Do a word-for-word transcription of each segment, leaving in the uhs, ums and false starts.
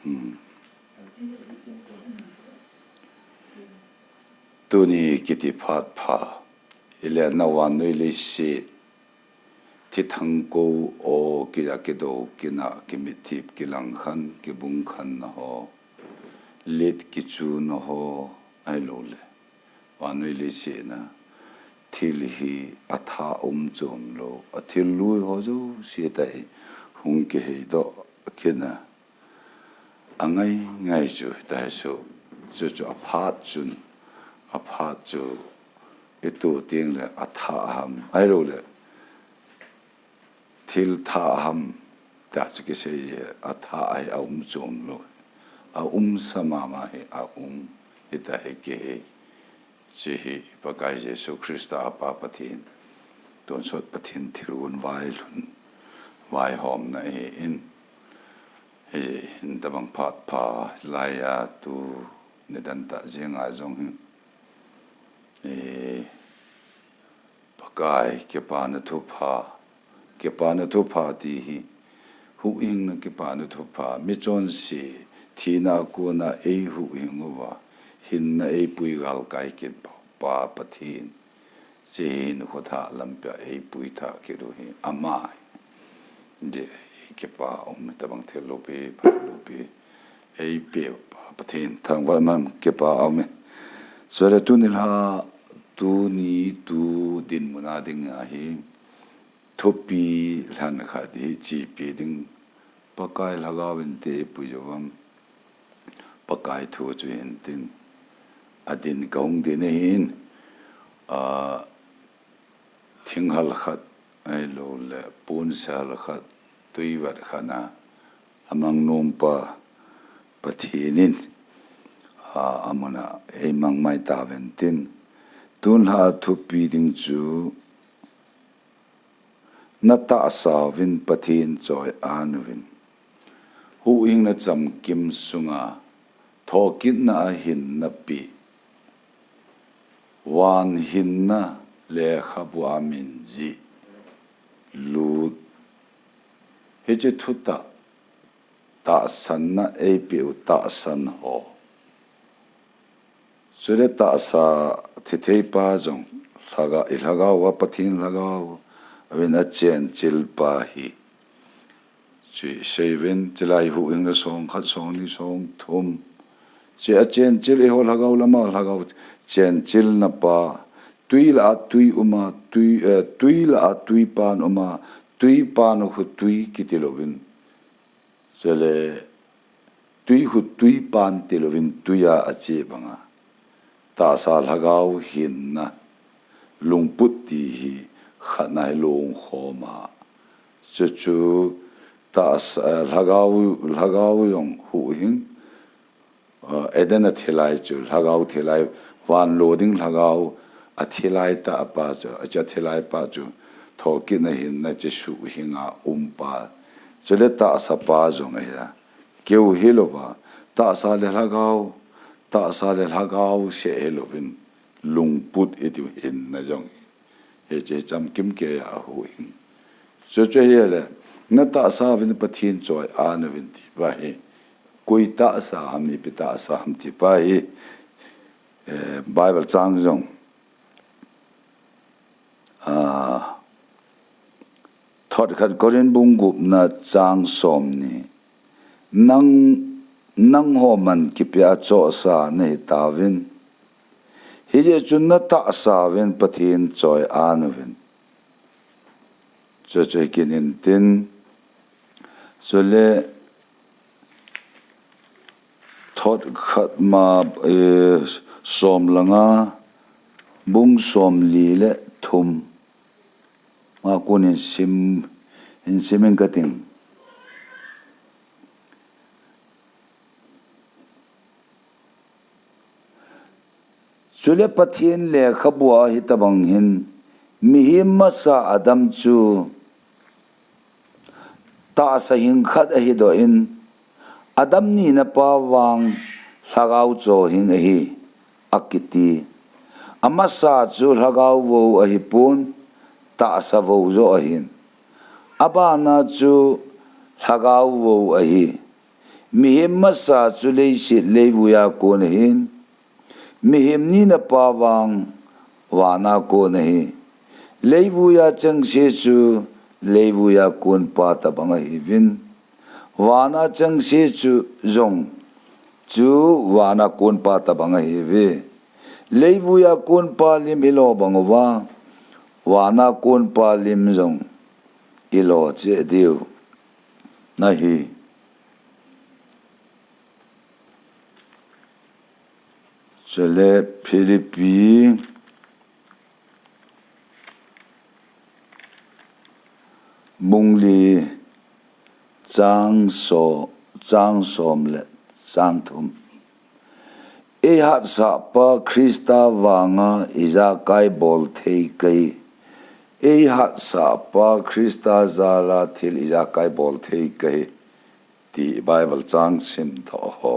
Hmm. Tuni kiti phat pha. Ile na vannoi leiset. Thi thangkou o kija kido kina kimithip kilang khan kibung khan na ho. Let kichu na ho. Ahilou le. Vannoi leiset na. Thil hi atha um chom lou. Athil lui ho jouse ta hi. Hung kihei doh kina. Angai ngai chu, ta hi chu, chu chu aphat chun, aphat chu, itu ting le atha ham, ahilou le, thil tha ham, ta chu kisei, atha ahi aum chom lou, aum sa mama hi aum, hita hi kihei. Chi hi Pakai Jesu Christa a Pa Pathen, tonsot Pathen thilgon vailhun, vaihomna hi in, hi in tabang phat pha lai a tu nidan ta jing a jong hi, eh, Pakai kipana thupha, kipana thupha ti hi, huhhingna kipana thupha, michonse, thina a kona eihuhhing uva, hinna eipui galkai kit pa, Pa Pathen. Che hin khotha lampi a eipui tha kit u hi, ama hi. Je kipa um tabang thil loupi, pha loupi. Eipe Pa Pathen thangvah in kipa um e. Chule tuni la, tuni tu dinmun a ding a hi. Thupi lhan khat hi chepi ding. Pakai Lhagao in te eipui uvam. Pakai thu chu hin tin. Adin kahung din ahin. A, thinghal khat, ahilou le, ponse hal khat, tuivat khat na, amang nom pa, Pathen in, a, amun a, eimang mai tauvin tin. Tun la thupi ding chu, na tahsa uvin Pathen choi-an uvin. Huhhingna chamkim sunga, thokitna a hinna pi. Van hinna lekhabu a min ji. Lut. Hiche thutah tahsanna eipeh u tahsan ho. Chule tahsa thitheipa jong lhaga, i lhagao a Pathen lhagao, avin a chenchil pa hi. Chu i sei uvin, chulai huhhingna song khat, song ni, song thum. Chu a chenchil eiho lhagao lama lhagao chenchilna pa. Tui la a tui uma, tui, eh, tui la a tui pan uma, tui pan u khu tui kiti louvin. Chule tui khu tui pan ti louvin tui a ache banga. Tahsa lhagao hinna, lungput ti hi khatna hi lungkhom a. Chuchu tahsa, eh, lhagao, lhagao jong huhhing, eh, Eden a thilai chu, lhagao thilai, van lo ding lhagao, a thilai tah pa chu, a chu a thilai pa chu, thokitna hinna chu suhhing a um pa. Chule tahsa pa jong ahi a. Keu hilouva, tahsa le lhagao, tahsa le lhagao seh hilouvin, lungput iti u hinna jong hi. Hiche hi chamkim kei a huhhing. Chuchu hile, na tahsa uvin Pathen choi-an uvin ti pa hi. Koi tahsa ham, ipi tahsa ham ti pa hi. Eh, Bible chang jong. Ah, thot khat Korin bung gupna chang som ni. Nang, nangho man kipia chohsa nahi tauvin. Hijeh chun na tahsa uvin Pathen choi-an uvin. Chuchu hi kinin tin. Chule thot khat ma, eh, som langa, bung som li le thum. Ma kun in sim, in sim in kating. Chule Pathen lekhabu a hitabang hin, mihem masa Adam chu tahsa hing khat ahidoh in, Adam nina pa vang lhagao cho hing ahi, akiti. Amasa chu lhagao vou ahipon, tahsa vou joh ahin. Abana chu lhagao vou ahi. Mihem masa chu leiset leivuiya kon ahin, mihem nina pa vang vana kon ahi. Leivuiya chengse chu leivuiya konpa tabang ahiuvin, vana chengse chu jong chu vana konpa tabang ahiuve. Leivuiya konpa lim ilo bang uva, vana konpa lim jong ilo cheh diu ahi. Chule Philippi bung li chang so, chang som le chang thum. Eihatsah pa Christa vanga ijakai bol thei kahi. Eihatsah pa Christa jala thil ijakai bol thei kahi. Ti Bible chang simdoh ho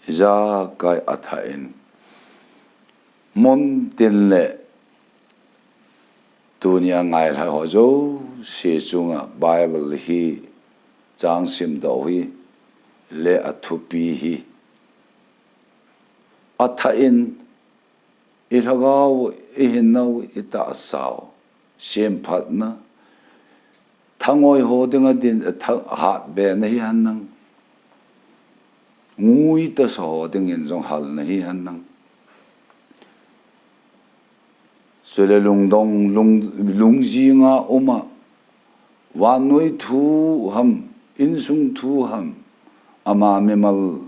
ijakai athah in. Muntin le tunia ngailha ho jouse chunga Bible hi chang simdoh hi le athupi hi athah in, ilhagao, ihinau, itahsao semphatna, thangoi ho dinga din, tha-, hatbena hi henlang, ngui tasa ho dingin jong halna hi henlang. Chule lungdong, lung, lungjinga uma, vannoi thu ham, insung thu ham, ama mimal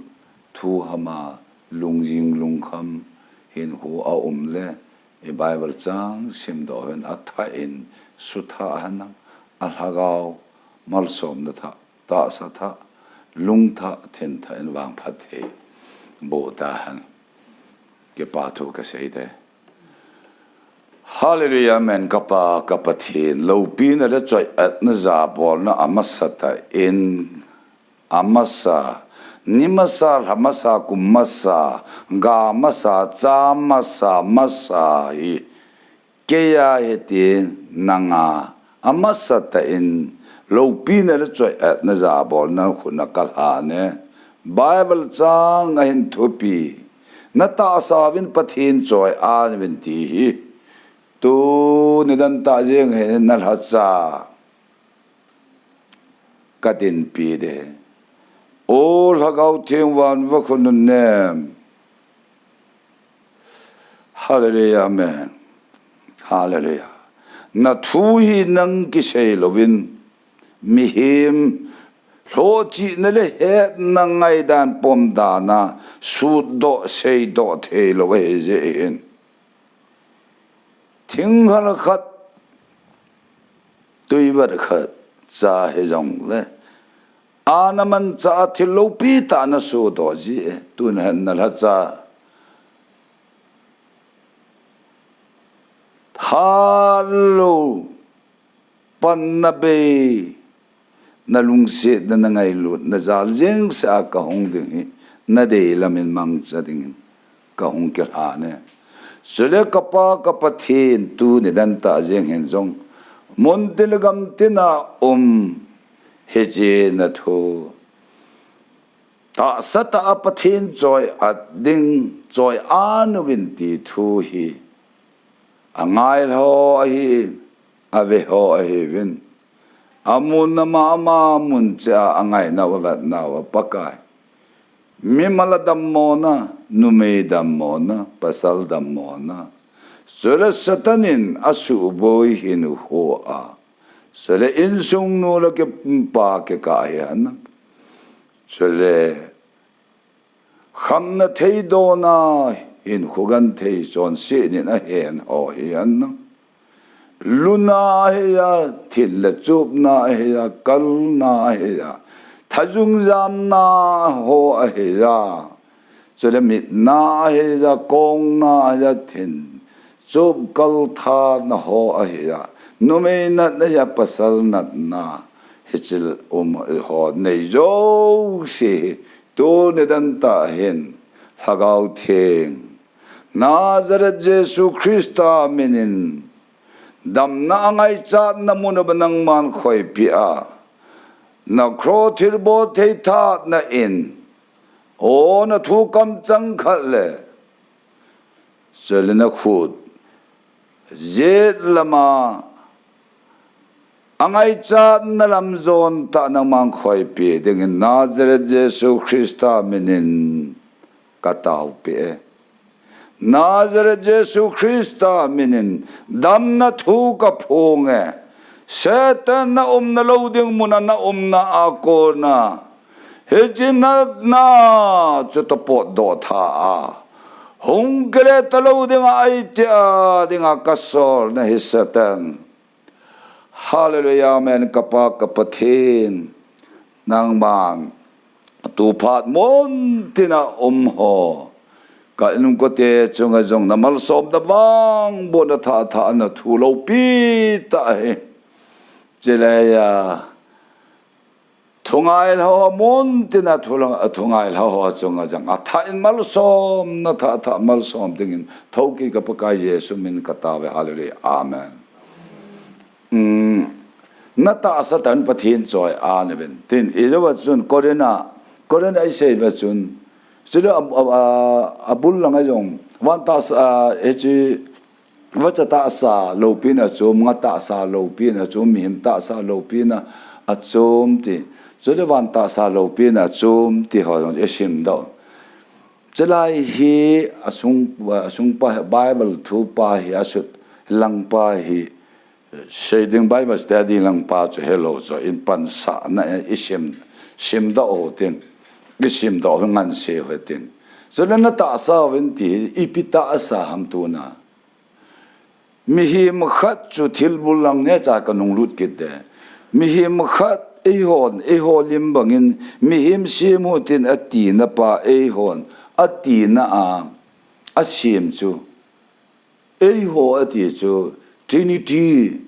thu hama lungjing lungkham hinkho aum le, i Bible chang simdoh hin athah in, sutha henlang, alhagao malsomna thah, tahsa thah, lungthah, thinthah in vangphat thei boh tahen. Kipa thu kasei te. Hallelujah, amen. Kapa, ka Pathen, loupina le choi-atna jabolna amasatah in, amasa, ni masa, lha masa, kum masa, ga masa, cha masa, masa hi, keiya hitin nanga amasatah in loupina le choi-atna jabolna khut a kalhan e. Bible chang ahin thupi, natahsa uvin Pathen choi-an uvin ti hi, tuni dantah jeng hin nalhacha kadinpi de. O Lhagao Theng, van va khonun nem. Hallelujah, amen. Hallelujah. Nathu hi nang kisei louvin, mihem lhochihna le hetna ngaidan pomdana sutdoh seidoh theilou ahi jeh hin, thinghal khat, tuivat khat cha hijongle, ana manchah a thil loupitah nasodoh ji e. Tun hin nalhacha thalou, panna bei, nalungsetna, nangailutna jal jengseh a kahung ding hi nadei lamin mangcha dingin kahung kilhan e. Chule kapa, ka Pathen, tuni dantah jeng hin jong muntin le gamtina um hiche nathu tahsatah a Pathen choi-at ding, choi-an uvin ti thu hi angailha ho ahi, aveho ahiuvin, amun ama, ama mun cheh a angainau, avetnau a Pakai, mimal a dammona, numei dammona, pasal dammona, chule Satan in asuhboi hinkho a, chule insung nu le kipa kikah hi henlang, chule khamna theidona hinkho genthei chonsetnin ahen ho hi henlang, luna ahiya, thil le chupna ahiya, kalna ahiya, thajung jamna ho ahiya, chule mitna ahiya, kongna ahiya, thin chup kal thana ho ahiya, numei natna ahiya, pasal natna, hiche um ho nei jouse hi tuni dantah hin Lhagao Theng, Nazareth Jesu Christa minin damna angaichatna mun uva nangman khoipeh a, na cross thilbol thei thatna in, o na thu kamchang khat le, chule na khut jet lama, angaichatna lam jon tah nangman khoipi dingin Nazareth Jesu Christa minin ka taopi e. Nazareth Jesu Christa minin damna thu ka phong e. Satan na umna lou ding muna na umna a kona, hiche natna chu tapot doh tha a, hung kile talou dinga, ahi tia dinga ka solna hi Satan. Hallelujah, amen. Ka Pa, ka Pathen, nangman tu phat mun tina um ho, ka inkote chunga jong na malsomna vangbohna thah thah na thu loupi tah hi. Chule a thungai lha ho mun tina thu lang, a thungai lha ho chunga jong a thah in malsomna thah thah malsom dingin, thokit ka Pakai Jesu min ka taove. Hallelujah. Amen. Um, na tahsa tah in Pathen choi-at nauvin tin, ijeh a chun Corinth a, Corinth a isei uva chun, chule a, a, a, abul langa jong, van tahsa, a, hiche, vacha tahsa loupina achom, nga tahsa loupina achom, mihem tahsa loupina achom ti, chule van tahsa loupina achom ti ho jong isim doh. Chulai hi asung, asung pa, Bible thu pa hi asut lang pa hi, sei ding Bible study lang pa chu helou chu in pansahna isim, sim doh u hitin, isim doh u ngansi u hitin. Chule na tahsa uvin ti hi ipi tahsa ham tuna. Mihem khat chu thilbul lang neocha ka nunglut kit e. Mihem khat eihon, eiho lim bangin, mihem sem u hitin atina pa eihon, atina a, asem chu. Eiho ati chu Trinity.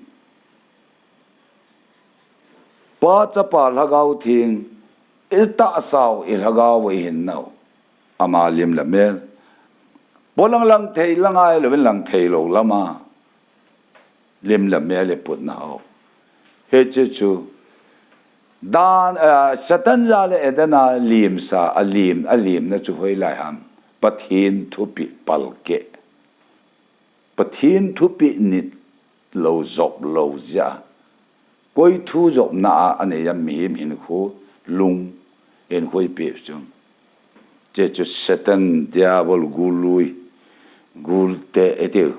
Pa, Chapa, Lhagao Theng, i tahsa u, i lhagao u, i hinnau. Ama lim le mel. Polang lang thei, lang ahilou, lang thei lou lama lim le mel i putna u. Hiche chu dan, eh, Satan jal le Eden a limsa, alim, alimna chu hoilai ham. Pathen thupeh palkeh. Pathen thupeh nit lou, jop lou jeh a. Koi thu jopna a anei a, mihem hinkho, lung, hinkho ipi chu. Hiche chu Satan, Diabol, gullui, gulte itiu.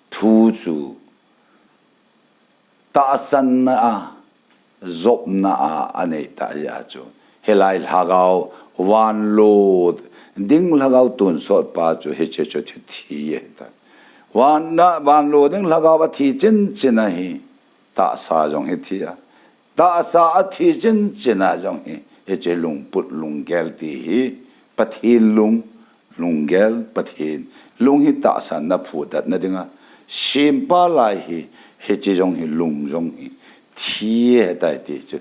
Thu chu tahsanna a, jopna a, anei tah jeh a chu. Hilai lhagao, vanlo ding lhagao tonsot pa chu hiche chu thi, thi ahitai. Van, vanlo ding lhagao athi chin chin a hi tahsa jong hi thi a. Tahsa athi chin chin a jong hi, hiche lungput lunggel ti hi, Pathen lung, lunggel Pathen lung hi tahsanna phudatna dinga sempa lai hi, hiche jong hi lung jong hi thi ahitai ti chu.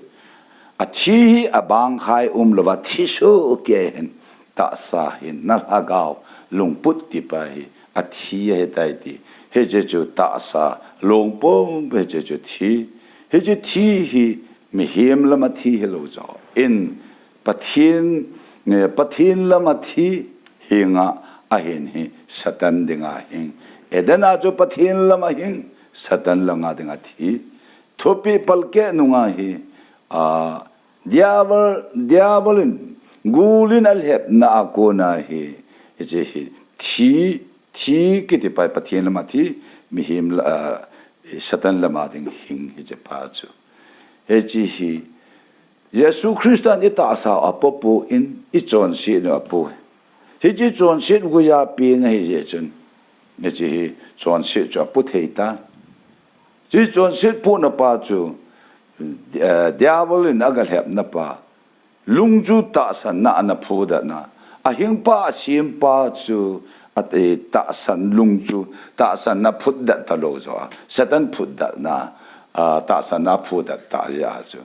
Athi hi abang khai umlouva thi sohkei ahin, tahsa hi na lhagao lungput ti pa hi athi ahitai ti. Hiche chu tahsa lungpum, hiche chu thi. Hiche thi hi mihem lama thi hilou jeh in, Pathen, eh, Pathen lama thi hinga ahin hi Satan dinga hing. Eden a chu Pathen lama hing, Satan langa dinga thi. Thupeh palkeh nunga hi, a, Diabol, Diabol in, gul in alhepna a kona hi, hiche hi, thi, thi kiti pa hi Pathen lama thi, mihem la, a, Satan lama ding hing hiche pa chu. Hiche hi, Jesu Christan i tahsa u apoh poi, i chonset u apoh. Hiche chonset guiya peng ahi jeh chun, hiche hi chonset chu apoh thei tan. Hiche chonset pohna pa chu, eh, Diabol in agalhepna pa. Lung chu tahsanna ana phudatna. Ahingpa, asempa chu, a, eh, tahsan lung chu, tahsanna phutdat talou jeh a. Satan phutdatna, a, tahsanna phudat tah jeh a chu.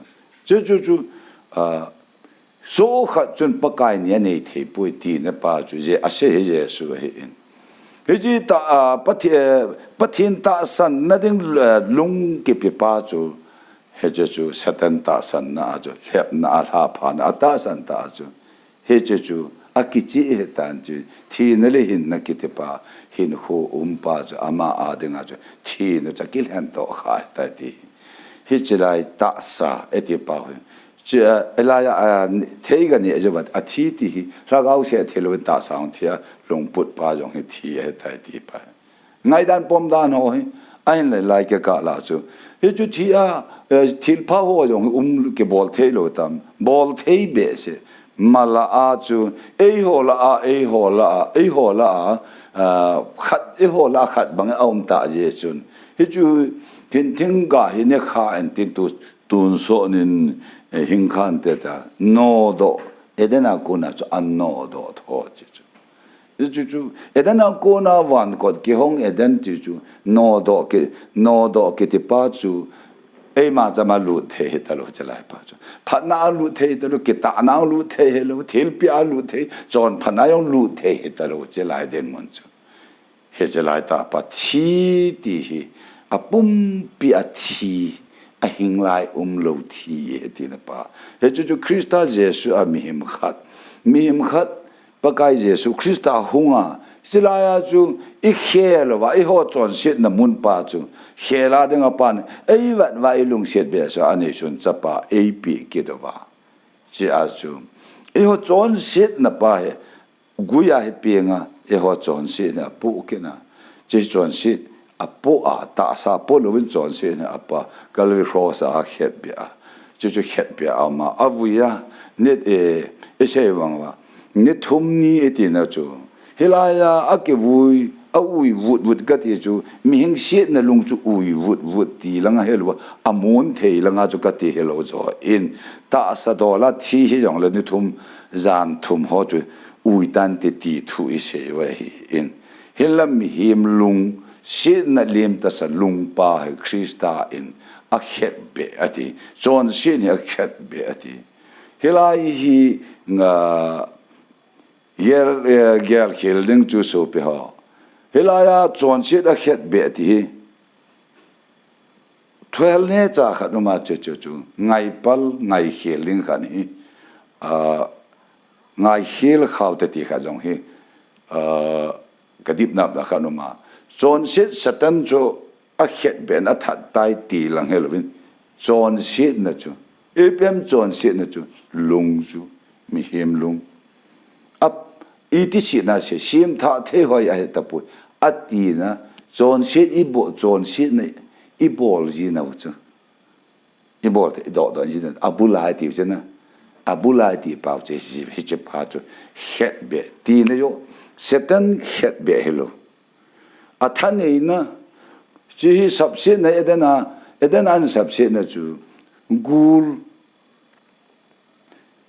Chu, chu, chu, a, so khat chun Pakai ni anei thei poi tina pa chu, je, asei hi Jesu ahin. Hiche ta, a, Pathe-, Pathen tahsanna ding, a, lung kipe pa chu, Hiche chu Satan tahsanna a chu, lhepna a lhaphana a tahsan ta a chu. Hiche chu akichih ahitan chu, thina le hinna kitipa, hinkho umpa chu, ama a dinga chu, thina chu akilhen doh kha ahitai ti. Hiche lai tahsa etipa hi. Chu, a, lai a, a, thei kanei jouva, athi ti hi, lhagao seh a thi louvin tahsa hung thi a, lungputpa jong hi thi ahitai tipa. Ngaidan pomdan ho hi, ahinla lai kikah la chu. Hichu thi a, eh, thilpha ho jong hi um kibol thei lou tam. Bol thei behseh. Mala a chu, eiho lah a, eiho lah a, eiho lah a, ah, khat, eiho lah a khat bang a um ta jeh chun. Hichu, hin thingga hi nekha in tin tu, tun sonin, eh, hingkhan te ta. Nodoh, Eden a kona chu anodoh tho chi chu. Chu chu, Eden a kona van kot kihong Eden ti chu, nodoh ki, nodoh kitipa chu, eima chama lut thei hita lou, chulai pa chu. Phatna a lut thei hita lou, kitahna a lut thei hilou, thilpeh a lut thei, chonphatna jong lut thei hita lou, chulai dinmun chu. Hiche lai tah pa thi ti hi, apumpi a thi, ahing lai umlou thi, tina pa. Hichu chu Christa Jesu a mihem khat, mihem khat, Pakai Jesu Christa hunga, chulai a chu ikhel uva, eiho chonsetna mun pa chu, khel a dinga pan, eivet uva ilungset behseh a neisun chapa eipeh kit uva. Chi a chu, eiho chonsetna pa hi, gui a hi penga, eiho chonsetna apoh kit na. Chi chonset apoh a, tahsa apoh louvin chonsetna apa, Calvary Cross a khetbeh a. Chu chu khetbeh a ama, avui a, nit e, isei vang uva. Ni thum ni iti na chu. Hilai a, akivui, aui vutvut kati chu, mihing setna lung chu ui vutvut ti langa hilou, amun thei langa chu kati hilou jo in. Tahsa dol a thi hijongle ni thum, jan thum ho chu, ui tante ti thu isei uva ahin. Hinla mihem lung, setna lim tahsa lungpa hi Christa in akhetbeh ati. Chonset hi akhetbeh ati. Hilai hi nga gel, eh, gelkhel ding chu sopi ho. Hilai a chonset akhetbeh ti hi. Thuhel neocha khat uma chu chu chu. Ngaipal, ngaikhel ding khat hi. Ah, ngaikhel khao te ti khat jong hi. Ah, kadip napna khat uma. Chonset Satan chu akhetbeh in athat tai ti lang hilouvin. Chonsetna chu. Ipi ham chonsetna chu. Lung chu. Mihem lung. Ap, iti setna se, semthah thei hoi ahi tapoi. Atina, chonset ibol, chonsetna ibol jinau chu. Ibol thei, idoh doh jinau. Abulai tiu chu na. Abulai ti pau chu, hiche pa chu. Khetbeh. Tina jo, Satan khetbeh hilou. Athaneina, chi hi sapsetna Eden a, Eden a ana sapsetna chu, gul,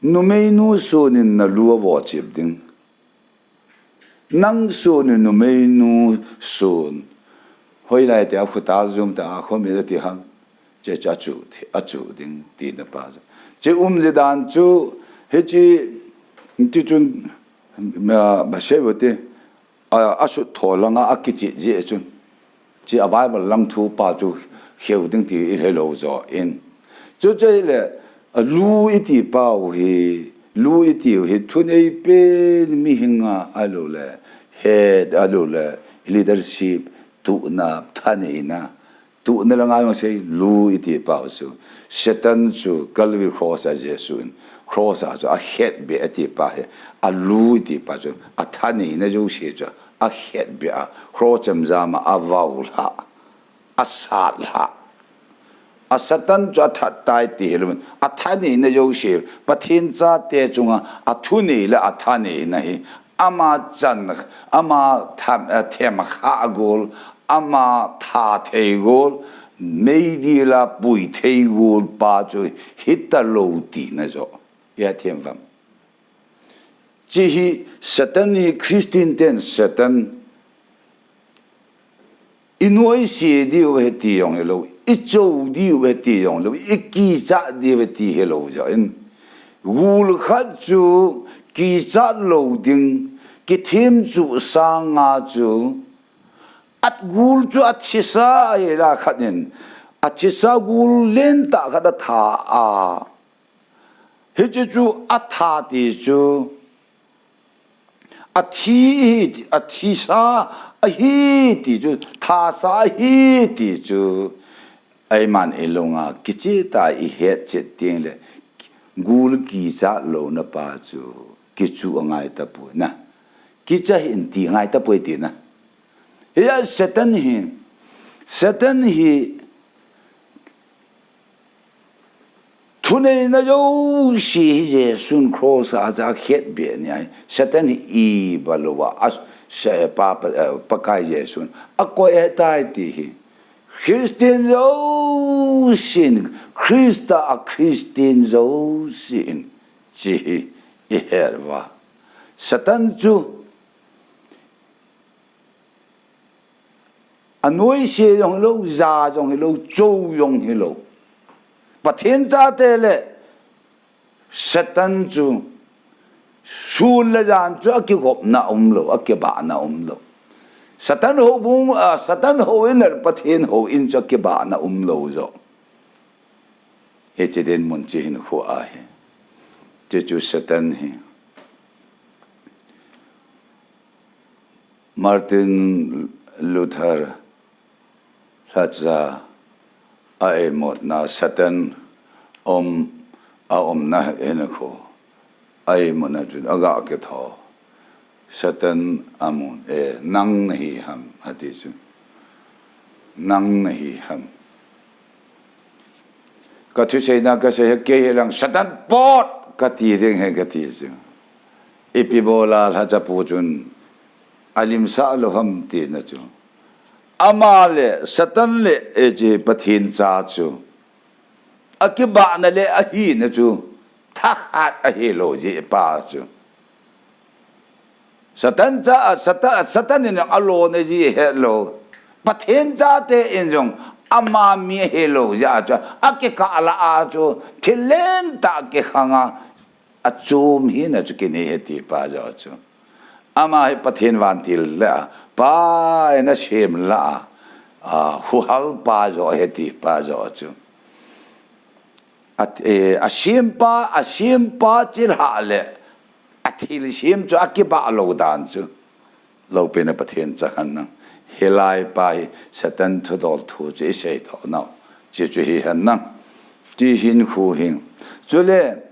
numeinu sonin nalu avochip ding. Nang sonin numeinu son. Hoilai te a khuta jum ta a khomi ti ham. Che chu achu thi, achu ding tina pa chu. Che umji dan chu, hiche, ti chun, ma, ma sei uti, a, asut tho langa akichih jeh chun. Chi a Bible lang thu pa chu kheu ding ti ihilou jo in. Chuche le, a lu iti pau hi, lu iti u hi thunei pen mihinga ahiloule, head ahiloule, leadership, tuhna, thaneina, tuhna langa jong sei, lu iti pau chu. Satan chu Calvary Cross a Jesu in, Cross a chu akhetbeh ati pa hi, a lu iti pa chu, athaneina jouse chu, akhetbeh a, Cross chemjam a, avao lha, asat lha. A Satan chu athat tai ti hilouvin, athaneina jouse, Pathen chate chunga, athunei le athaneina hi, ama chan, ama tham, eh, themkha gol, ama tha thei gol, meidil a pui thei gol pa chu hitalou tina jo. Ithem uvam. Chi hi Satan hi Christian ten Satan inoise diu ahi ti jong hilou, icho diu ahi ti jong lou, ikichat diu ahi ti hilou jeh in. Gul khat chu kichat lou ding, kithemchuh sanga chu, at gul chu athisa ahila khat in, Athisa gul lentah khat atha a. Hiche chu atha ti chu. Athi hi, athisa ahi ti chu, thasa ahi ti chu. Eiman ilunga kicheh tah a ihet chet teng le, gul kichat louna pa chu, kichu angai tapoi na. Kicha hih in ti angai tapoi tina. Hiya Satan hi, Satan hi, thuneina jouse hi Jesun cross a ajakhetbeh ni ahi. Satan hi iba louva, a, se, pa, pa, eh, Pakai Jesun akoi ahitai ti hi. Christian jousen, Christa a Christian jousen, che hi ihet uva. Satan chu anoise jong hilou, ja jong hilou, chou jong hilou. Pathen chate le Satan chu sun le jan chu akigopna umlou, akibahna umlou. Satan houbung, a, Satan houin le Pathen houin chu akibahna umlou joh. Hiche dinmun chu hinkho ahi. Chuchu Satan hi. Martin Luther lhacha a imutna Satan um, aumna hinkho a imutna chun aga kitho. Satan amun, eh, nang nahi ham, ati chu. Nang nahi ham. Ka thuseina kasei hi kei hilang Satan pot kati ding ahi kati chu. Ipi bola lhachapu chun alimsah lou ham tina chu. Ama le Satan le, eh, hiche Pathen cha chu. Akibahna le ahina chu. Thakhat ahilou jeh pa chu. Satan cha, a, Satan, Satan in jong alona ji ahetlou. Pathen chate in jong ama mi ahilou jeh a chu, akikah lah a chu, thil lentah kikhang a, achom hina chu kinei ahi ti pa joh chu. Ama hi Pathen vantil le a, pa in asem lah a, a, huhal pa joh ahi ti pa joh chu. A, eh, asempa, asempa chilhah le, athilsem chu akibah lou dan chu. Loupina Pathen chang hen lang. Hilai pa hi Satan thudol thu chu isei doh nau. Chuchu hi hen lang. Ti hinkho hi. Chule,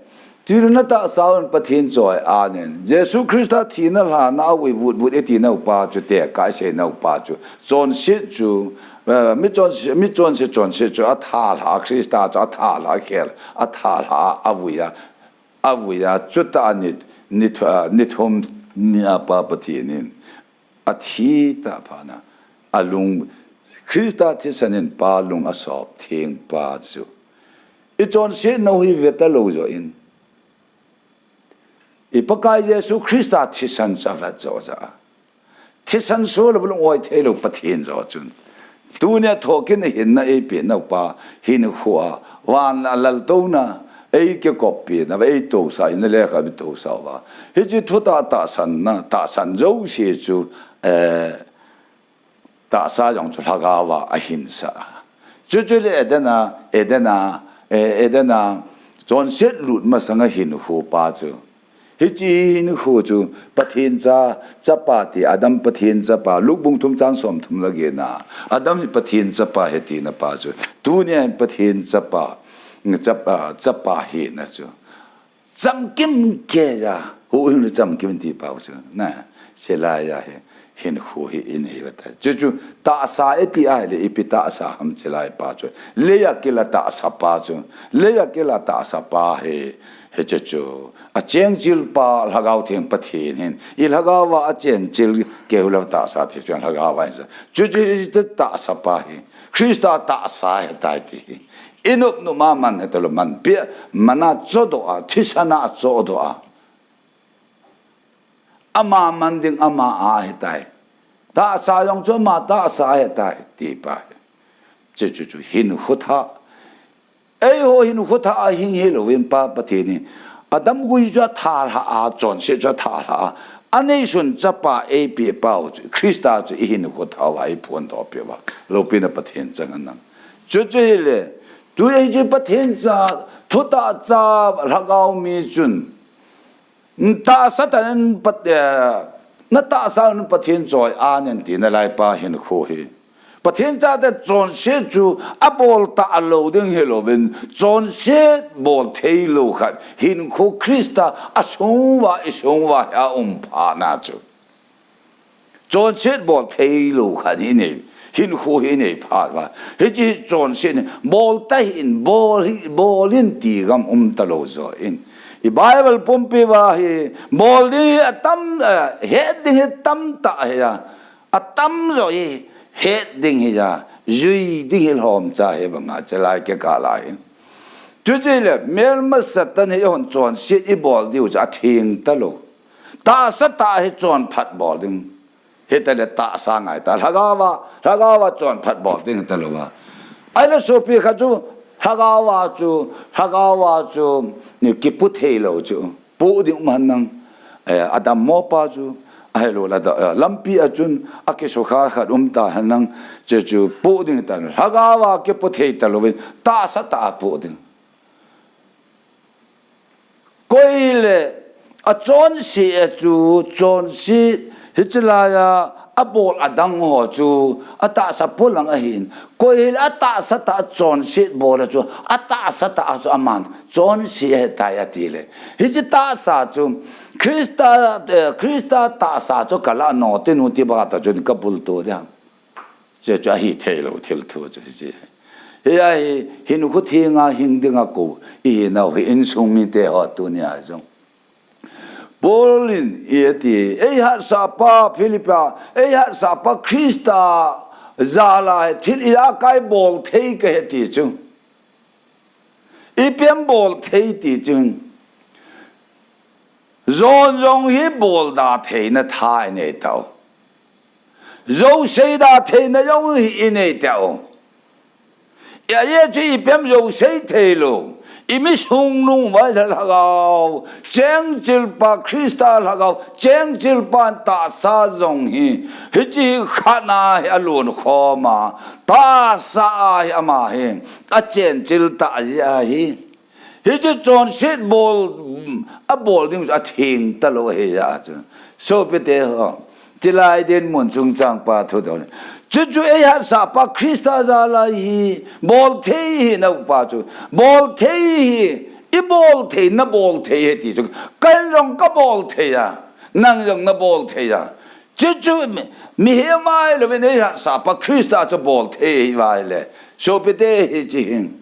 tilna tahsa un Pathen choi anin. Jesu Christa thina lhana a avui vutvut iti nau pa chu tekah isei nau pa chu. Chonset chu, eh, mi chonset, mi chonset, chonset chu athalha, Christa chu athalha khel, athalha a, avui a, avui a, chutah a ni, ni th-, ah, ni thum ni a pa Pathen in athi tah phat na, alung, Christa thisan in pa lung asop theng pa chu. Ichonset nau hi veta lou joh in. I Pakai Jesu Christa thisan chu avet joh jeh a. Thisan so lou lung oi thei lou Pathen joh chun. Tunia thokin hinna eipeh nau pa hinkho a, van a laltouna, eikikop peh na, eitousah, hinna lekha eitousah uva. Hiche thutah tahsan na, tahsan jouse chu, eh, tahsa jong chu lhagao a ahinsah. Chuchu le Eden a, Eden a, eh, Eden a, chonset lut masang a hinkho pa chu. Hiche hinkho chu Pathen cha, chapa ti, Adam Pathen chapa, Luke bung thum chang somthum le get na. Adam hi Pathen chapa ahi tina pa chu. Tunia Pathen chapa, chap-, ah, chapa hina chu. Chamkim kei a, huhhing le chamkim ti pau chu, na, chulai a hi, hinkho hi inei uva tai. Chuchu, tahsa iti ahile, ipi tahsa ham chulai pa chu. Leiya kila tahsa pa chu. Leiya kila tahsa pa hi, hiche chu. Achengchil pa Lhagao Theng Pathen hin. I lhagao a achengchil keu lou tahsa ti chu lhagao a hin sa. Chuchu, hiche tahsa pa hi. Christa tahsa ahitai ti hi. Inop nop a man ahitalou, man pia, man a chodoh a, thisan a chodoh a. Ama man ding ama a ahitai. Tahsa jong chu ama tahsa ahitai, ti pa hi. Chuchu chu hinkho thah. Eiho hinkho thah a hing hilouvin pa Pathen hi. Adam gui chu athalha a, chonset chu athalha a. Aneisun chapa eipeh pau chu, Christa chu i hinkho thah uva eiphondoh peh uva. Loupina Pathen chang hen lang. Chuchu hile, tu hiche Pathen cha, thutah cha, lhagao mi chun, tahsa tah in Pat-, eh, na tahsa un Pathen choi-at in ti nalai pa hinkho hi. Pathen chate chonset chu abol talou ding hilouvin, chonset bol theilou khat, hinkho Christa asung uva, isung uva hi aum phat na chu. Chonset bol theilou khat hi nei, hinkho hi nei phat uva. Hiche hi chonset hi, bol tahih in, bol hi, bol in ti gam um talou joh in. I Bible pumpi uva hi, bol ding hi atam, eh, het ding hi tamtah hi a. Atam joh hi, het ding hi a. Jui ding hi lhomcha hi banga chelai kikah lai hi. Chuche le, melma Satan hi hon chonset ibol diu chu atheng talou. Tahsa tah hi chonphat bol ding. Hitale tahsa ngai ta. Lhagao va, lhagao va chonphat bol ding talou va. Ahile sopi khat chu, lhagao va chu, lhagao va chu, ni kipu theilou chu. Poh ding um hen lang. Eh, adammo pa chu, ahilou le, eh, lampi a chun, akisukha khat um ta hen lang, chuchu poh ding ta. Lhagao va kipu thei talouvin, tahsa tah a poh ding. Koi le, achonset a chu, chonset, hiche laiya, abol adang ho chu, atahsa polang ahin. Koi le, atahsa tah a chonset bol a chu, atahsa tah a chu aman, chonset ahitai ati le. Hiche tahsa chu, Christa, eh, Christa tahsa chu kala no te nu ti ba ta chun kabul to dia. Chuchu ahi theilou thil thu chu hiche. Hi ahi, hinkho thenga hing dinga kou, ihinau hi insung mite ho tunia jong. Paul in iti, eihatsah pa Philippi, eihatsah pa Christa jal a hi thil ijakai bol thei kahi ti chu. Ipi ham bol thei ti chu. Jon jong hi bol da theina tha inei tau. Jou sei da theina jong hi inei tau. Ajeh chu ipi ham jou sei theilou. Imisung nung vai lhagao. Chengchil pa Christa lhagao. Chengchil pa tahsa jong hi. Hiche khat na hi alon khom a. Tahsa a hi ama hi. Achenchil tah jeh a hi. Hiche chonset bol, abol ding chu atheng talou ahi jeh a chu. Sopite ho, chulai dinmun chungchang pa thudoh. Chuchu eihatsah pa Christa jal a hi, bol thei hi nau pa chu. Bol thei hi, ibol thei, nabol thei hi ti chu. Ken jong kabol thei a, nang jong nabol thei a. Chuchu mi, mihem ahilou vin eihatsah pa Christa chu bol thei hi vai le. Sopite hiche hin.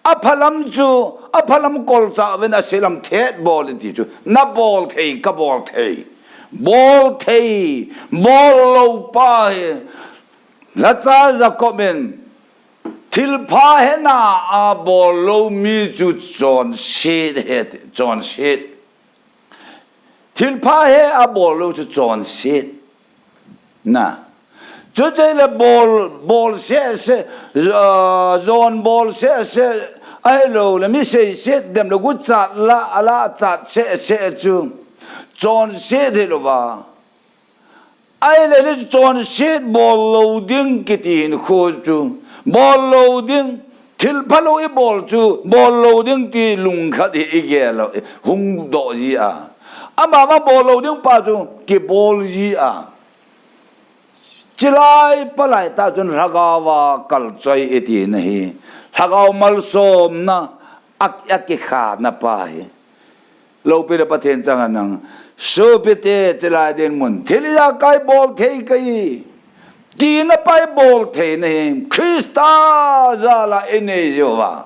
Aphalam chu, aphalam kolcha uvin aselam thet bol in ti chu. Nabol thei, kabol thei. Bol thei, bol lou pa hi. Lhacha Jacob in, thilpha hena abol lou mi chu chonset ahi, chonset. Thilpha he abol lou chu chonset. Na. Chuche le bol, bol sese, ah, jon bol sese, ahilou le mi seiset dem le guchat la, ala chat sese chu. Chonset hilou va. Ahile le chonset bol lou ding kiti hinkho chu. Bol lou ding. Thil phalou ibol chu, bol lou ding ti lungkhat hi igel u, hung doh ji a. Amavang bol lou ding pa chu, kibol ji a. Chulai palai tah chun lhagao a kalchoi iti na hi. Lhagao malsomna, a, akikhana pa hi. Loupi le Pathen chang a nang. Sopite chulai dinmun. Thil ijakai bol thei kahi. Tina pa ibol thei na hi. Christa jal a inei jiu va.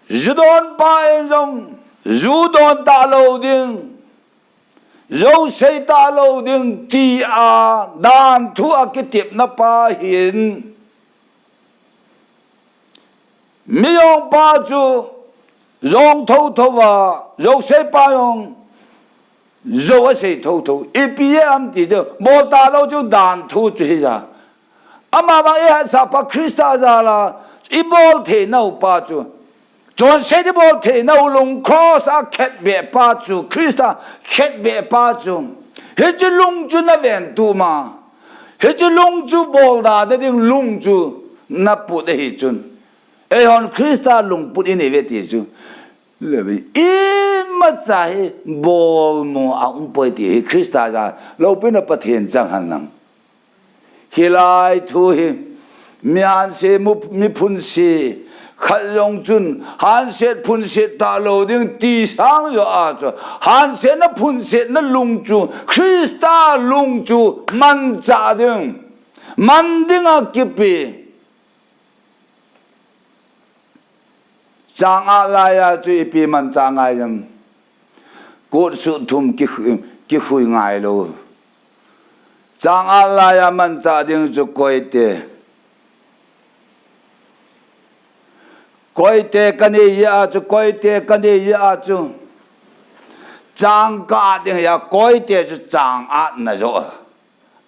Ju don pa in jong. Ju don talou ding. Jou sei talou ding ti a. Dan thu akitepna pa hin. Mi jong pa chu jong thotho a, jou sei pa jong jou asei thotho. Ipi ham ti chu, bol talou chu dan thu chu hi ja. Amavang eihatsah pa Christa jal a, ibol thei nau pa chu. Chonset ibol thei nau lung cross a khetbeh pa chu, Christa khetbeh pa chu. Hiche lung chu naven tu ma. Hiche lung chu bol da ding lung chu. na put ahi chun. Eihon Christa lungput inei uve ti chu. Imacha hi bolmo aumpoi ti hi Christa ja loupina Pathen chang hen lang. Hilai thu hi, mi hanse, mu-, mi phunse, khat jong chun, hanset phunset talou ding ti sang jo a chu, hansetna phunsetna lung chu, Christa lung chu, manchah ding, man dinga kipe. Chang at laiya chu ipi manchah ngai ham. Kut suh thum kikhui, kikhui ngailou. Chang at laiya manchah ding chu koite. Koite kanei jeh a chu, koite kanei jeh a chu. Chang ka at ding jeh a, koite chu chang atna jo.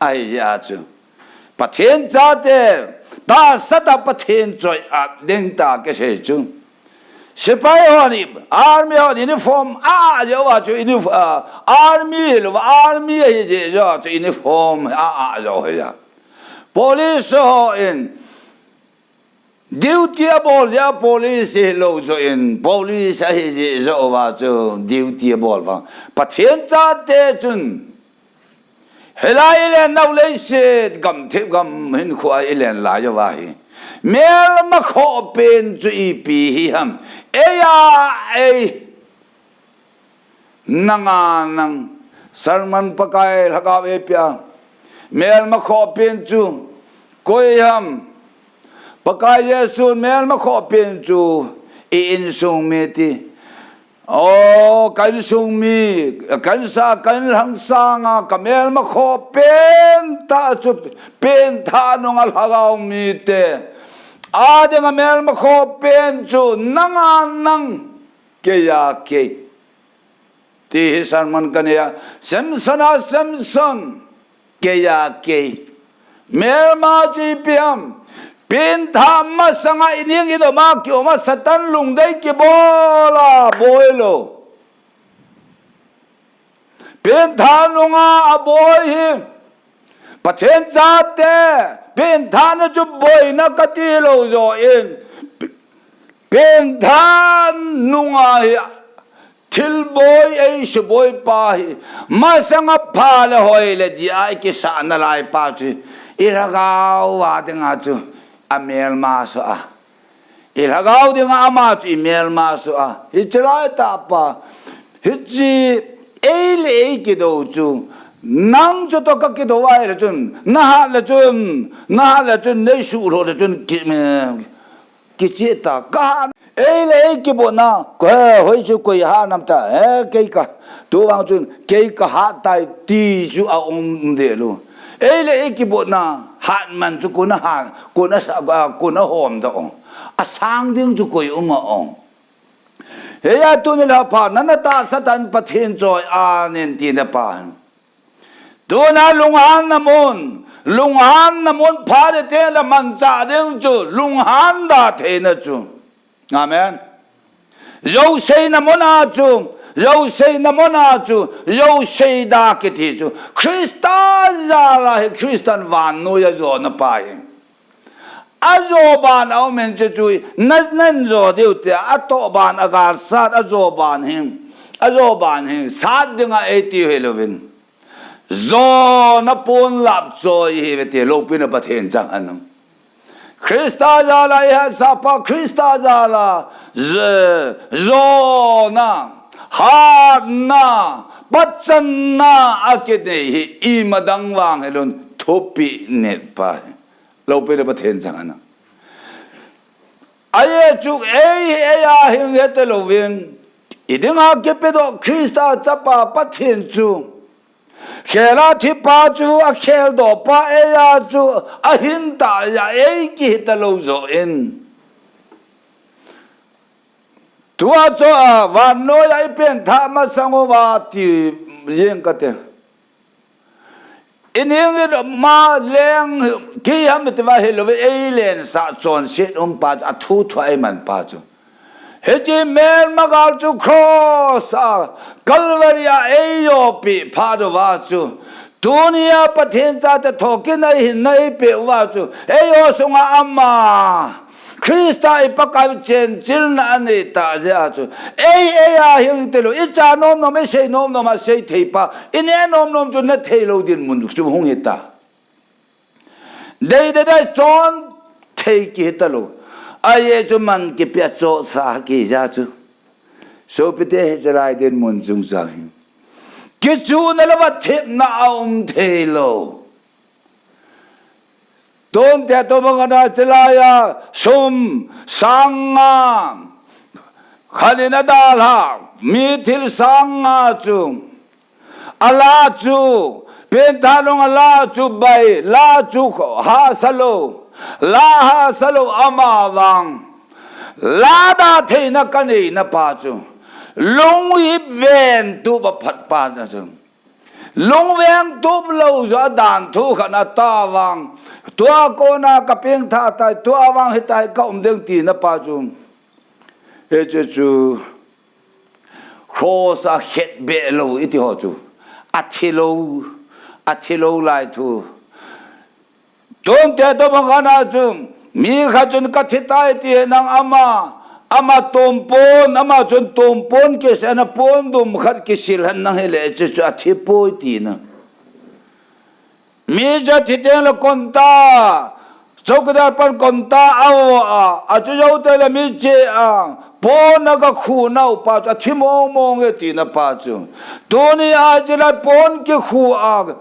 Ahi jeh a chu. Pathen chate, tahsa tah Pathen choi-at ding tia kisei chu. Sepai hon, army hon uniform a, a jeh uva chu uni-, ah, army hilou, army ahi jeh uva chu uniform a, a jeh uva. Police hon, duty abol jeh a police hilou joh in, police ahi jeh uva chu duty abol vang. Pathen chate chun, hilai ilen nau leiset, gamthip gam hinkho a ilen lai uva hi. Melma khoh pen chu ipi hi ham. Eija ei. Nanga nang, sermon Pakai Lhagao eipeh a. Melma khoh pen chu, koi ham. Pakai Jesu melma khoh pen chu, i insung mi ti. O, ka insung mi, ka insa, ka inlhang sanga, ka melma khoh pen tah chu, pengthah nunga Lhagao mite. A dinga melma khoh pen chu, nanga nang. Keija kei. Ti hi sermon kanei a. Samson a Samson. Keija kei. Melma chu ipi ham. Pengthah masanga ining idom a kium a Satan lungdei kibol a boi lou. Pengthah nunga aboi hi. Pathen chate, pengthahna chu boina kati lou joh in, pengthah nunga hi thilboi eisuboi pa hi, masanga pha le hoi le dia ikisah nalai pa chu, i lhagao a dinga chu, amelma soh a. I lhagao dinga ama chu imelma soh a. Hiche laitah pa. Hiche ei le ei kidou chu. Nang chutoh kakidou ahile chun. Nahat le chun. Nahat le chun. Neisuh lou le chun. Ki, kicheh ta. Kahat. Ei le ei kibotna. Ko, hoi chu koi hat nam ta. He, kei ka. Tuvang chun. Kei kahat tai ti chu aum deh lou. Ei le ei kibotna, hat man chu kona hat, kona sa, a, kona hom ta ong. Asang ding chu koi um a ong. Heia tuni lha pha, nana tahsa tah in Pathen choi-at in tina pa. Tuna lunghanna mun, lunghanna mun pha le te la manchah ding chu, lunghan da theina chu. Amen. Jou seina muna chu, jou seina muna chu, jou seida kiti chu. Christa jal a hi Christan vannoiya jona pa hi. Ajo ban a um in chu chu, na, nan jo diu te, atoh ban a galsat, ajo ban hi, ajo ban hi, sat dinga eiti u hilouvin. Jona pon lap choi hi ve ti, loupina Pathen chang anom. Christa jal a ihet sah pa, Christa jal a j-, jona, hatna, patchanna akinei hi ima dang vang hilou in thupeh neh pa hi. Loupina Pathen chang anom. Ajeh chu ei, ei a hing hita louvin, i dinga kipedoh Christa chapa Pathen chu, khela thipa chu akheldoh pa, eija chu ahin tah ja, ei kihita lou joh in. Tua chu a, vannoiya i pengthah masang uva ti jeng kate. I ning in ma leng kiham ti va hilou ve, ei lensah chonset um pa chu, athu thua eiman pa chu. Hiche melma gal chu cross a, Calvary a eijopi phat uva chu. Tunia Pathen chate thokit na ihin na eipeh uva chu, eiho sunga ama Christa i Pakai chenchilna anei tah jeh a chu, ei, ei a hing tilou, i cha nom nom, i sei nom nom a sei thei pa, i neh nom nom chu na thei lou dinmun chu hung hita. Dei dei dei chon thei kihi talou. Ajeh chu man kipe a chohsa kija chu. Sopite, hichelai dinmun chungchang hi kichuhna le vatthemna aum thei lou. Tun tia tobang ana chelai a sum sang nga khat in adalha, mi thil sang nga chu. Alah chu, pengthah long alah chu bai, lah chu hahsa lou, lah hahsa lou ama vang. Lah dah theina kanei na pa chu. Lunghip ven tup aphat pa chu. Lungveng tup lou joh a dan thu khat na ta vang. Tua kona ka pengthah tai, tua vang hitia ka um ding tina pa chu. Hiche chu. Cross a khetbeh lou iti ho chu. Athi lou, athi lou lai thu. Tun tia tobang ana chu, mi khat chun ka thi tai ti nang ama, ama tompon, ama chun tompon kisei na pon dum khat kisil hen nang hile chu chu athi poi tina. Mi chu athi teng le konta, chowkidar pan konta a vo a, achu jou teng le mi che a, pon a ga khu nau pa chu athi mong mong e tina pa chu. Tuni a chilai pon kikhu a,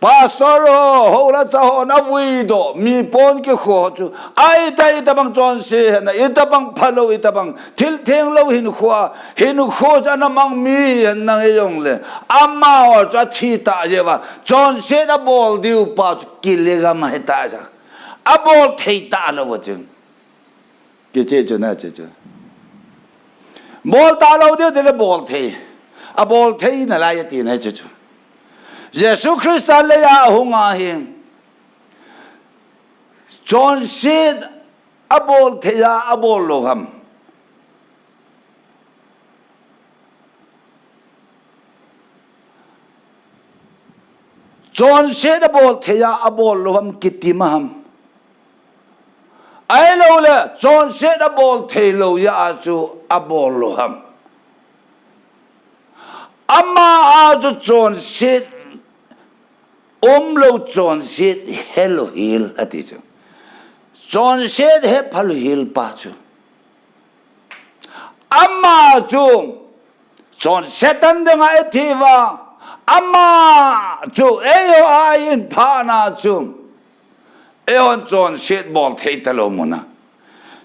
pastor ho, houlacha ho na vui doh, mi pon kikhu ho chu. Ai ta itabang chonse hen na, itabang phalou, itabang thil theng lou hinkho a, hinkho chu ana mang mi hen nang e jong le. Amaho chu athi ta jeh uva. Chonset abol diu pa chu kilegam ahi ta ja. Abol thei ta lou a chun. Kiche chu na che chu. Bol ta lou diu tile bol thei. Abol thei nalai ati na che chu. Jesu Christa lei a hung a hi. Chonset abol thei a abol lou ham. Chonset abol thei a abol lou ham kiti ma ham. Ahilou le, chonset abol thei lou jeh a chu abol lou ham. Ama a chu chonset, umlou chonset, helou hel ati chu. Chonset hephalou hel pa chu. Ama chu, chonset tan dinga ethi uva, ama chu, eiho a ahin phah na chu, eihon chonset bol thei talou muna.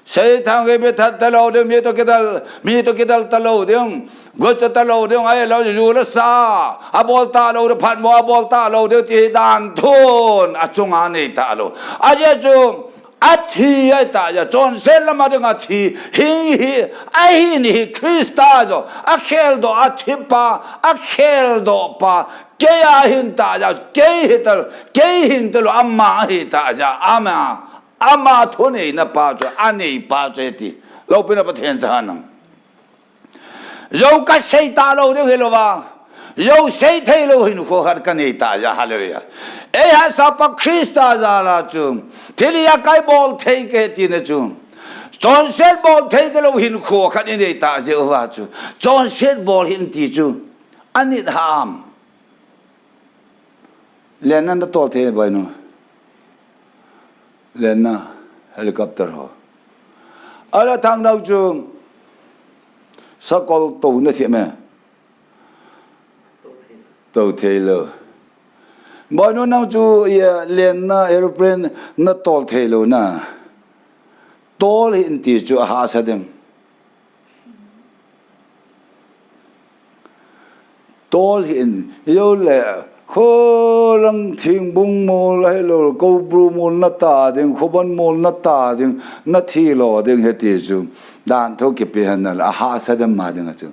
Seithang gei mi that talou ding, mi to kidal, mi to kidal talou ding, gocha talou ding, ahilou ju le sa, abol talou ding, phatmo abol talou ding, ti dan thun, achunga nei talou. Ajeh chu, athi ahi ta ja, chonset lama dinga thi, hi, hi, ahin hi Christa jo, akhel doh, athi pa, akhel doh pa, kei ahin ta ja, kei hi ta, kei hin ta lou, ama ahi ta ja, ama, ama thuneina pa chu, anei pa chu ti, loupina Pathen cha nang. Jou kasei talou ding hilou va. Jou sei thei lou hinkho khat kanei ta ja, hallelujah. Eihahsa pa Christa jal a chu. Thil ijakai bol thei kahi tina chu. Chonset bol thei talou hinkho khat inei ta jeh uva chu. Chonset bol hih in ti chu. Anit ham. Lenna natol thei boinu. Lenna helicopter ho. Ala thang nau chu sakol to nathi me. To thei lou. Boinu nang chu ya lenna aeroplane natol thei lou na. Tol hih in ti chu ahahsa dem. Tol hih in, jou le, kholang thingbung mol ahilou, kobru mol nata ding, khoban mol nata ding, nathi lou ding hiti chu, dan thou kipe hen na le, ahahsa dem ma ding a chu.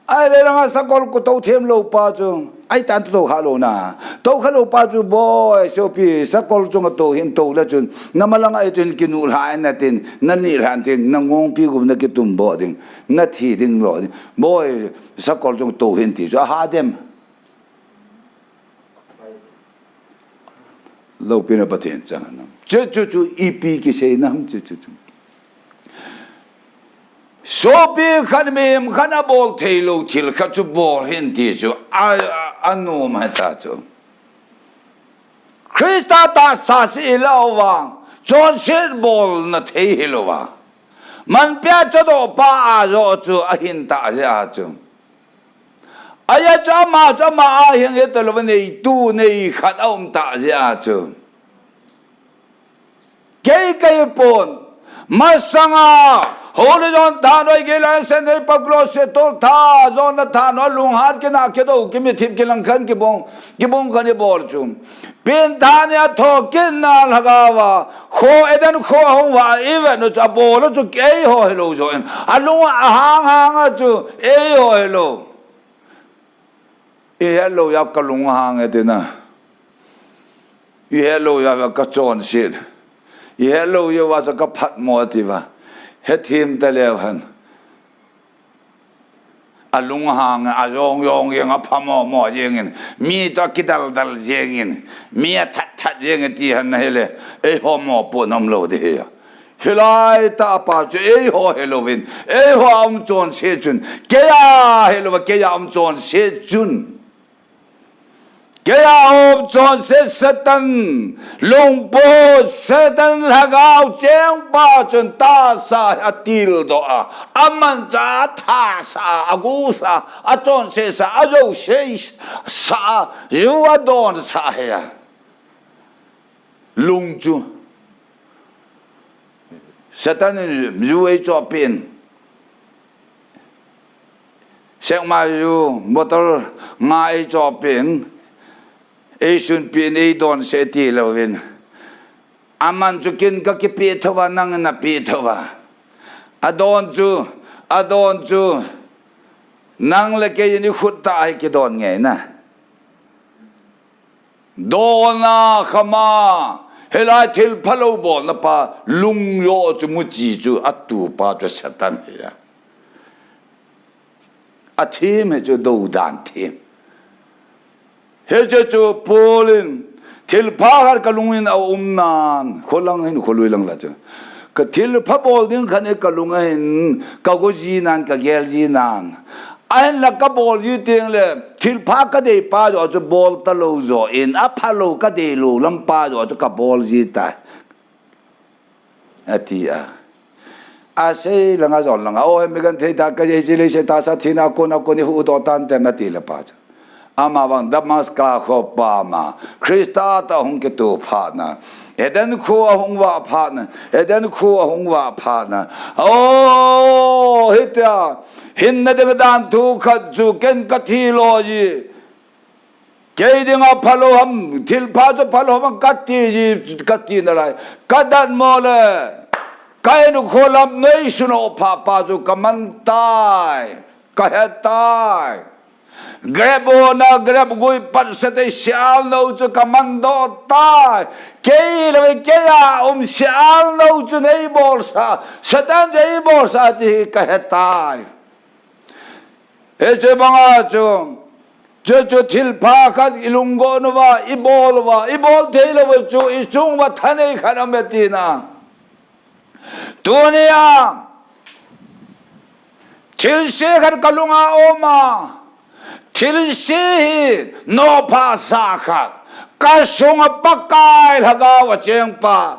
Ahile langa sakol ko to them lou pa chu. Ahi tan to kha lou na. To kha lou pa chu boi, sopi, sakol chunga to hin to le chun. Namalang a chun kinu lha in natin, nani lhan tin, nangong pi gum nakitum bo ding, nathi ding lou ding. Boi, sakol chunga to hin ti chu, aha dem. Loupina Pathen chang anam. Chu chu chu ipi kisei nam chu chu chu. Sopi khat mihem khat abol thei lou thil khat chu bol hih in ti chu a, a, anom hita chu. Christa tahsa chu ilah uva, chonset bolna thei hilou va. Manpia chadoh pa ajoh chu ahin tah jeh a chu. Ajeh chu ama chu ama a hing hita lou va, neitu neikhat aum tah jeh a chu. Kei kahi pon. Masanga, Holy John thanhoi, Galatian nei pa Colossae tol tha, John na thanhoi, lunghan kina kidou, kimithip kilangkhan kibong, kibong khan ibol chu. Pengthah ni a thokitna lhagao a, kho Eden kho ahung uva, ivet u chu abol u chu eiho hilou joh in. Alung ahang hang a chu eiho hilou. Ihet lou jeh a kalung ahang e tina. Ihet lou jeh a kachonset. Ihet lou jeh uva chu kaphatmo ati uva. Hethem taleu hen. Alung ahang e, ajong jong jeng, aphamo mo jeng in. Mi toh kidal dal jeng in. Mi athat that jeng in ti hen ahile. Eiho mopohna umlou ding ahi. Hilai tah pa chu eiho hilou vin, eiho a um chonset chun, kei a hilou va, kei a um chonset chun. Kei a um chonset Satan, lungput Satan lhagao chengpa chun tahsa hi atildoh a, amanchah a, athasa a, agusa a, achonset sa a, ajouse sa a, ju adon sa ahi a. Lung chu. Satan in ju eichohpeh in. Sekma ju, bottle nga eichohpeh in. Eisunpeh in, eidonse ti louvin. Aman chu ken kakipeh thou va, nangin napeh thou va. Adon chu, adon chu. Nang le kei in ikhut tah a hi kidon nge na. Dona khama, hilai thilpha lou bolna pa, lungjoh chu muchi chu atupa chu Satan ahi a. Athem hi chu dou dan them. Hiche chu Paul in, thilpha khat kalung in aum nan, kholang hin kholui lang la chu. Ka thilpha bol ding khat hi kalung a hin, kago ji nan, kagel ji nan. Ahinla kabol ji teng le, thilpha kadei pa joh chu bol talou joh in, aphalou kadei lou lam pa joh chu kabol ji tai. Ati a. Asei langa jon langa. O, mi genthei tah, kajei chilei se tahsa thina kon a kon ihuhdoh tante ati le pa chu. Ama vang Damascus kho pam a, Christa toh hung kitoh phat na. Eden kho ahung vah phat na. Eden kho ahung vah phat na. O, hitia. Hinna ding dan thu khat chu ken kathi lou ji. Kei dinga phalou ham, thilpha chu phalou ham kati ji, kati nalai. Kadatmo le, ka hinkho lam neisun o pha pa chu kaman tai, kahe tai. Grep hona, grep gui patsa tei sial nou chu kaman doh tai. Kei le kei a um sial nou chu neibolsa, Satan chu eibolsa ti hi kahe tai. Hiche banga chu, chu, chu thilpha khat ilunggot uva, ibol uva, ibol thei lou chu, ichung uva thanei khat aume tina. Tunia, thilse khat kalunga aum a, thilse hi nopha sa khat, kasunga Pakai Lhagao a chengpa,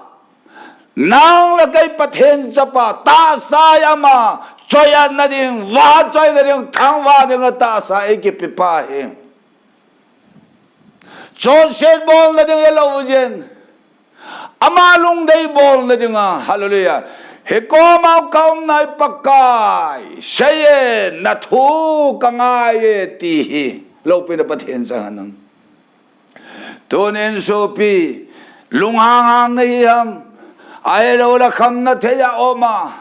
nang le kei Pathen chapa, tahsa hi ama, choi-atna ding, vachoina ding, thangvah dinga tahsa eikipe pa hi. Chonset bolna ding hilou jin. Ama lungdei bolna dinga, hallelujah. Hikoma kaumna hi Pakai, seiye, nathu kangai e ti hi. Loupina Pathen chang anam. Tunin sopi, lunghang hang nahi ham, ahilou le khamna thei a um a,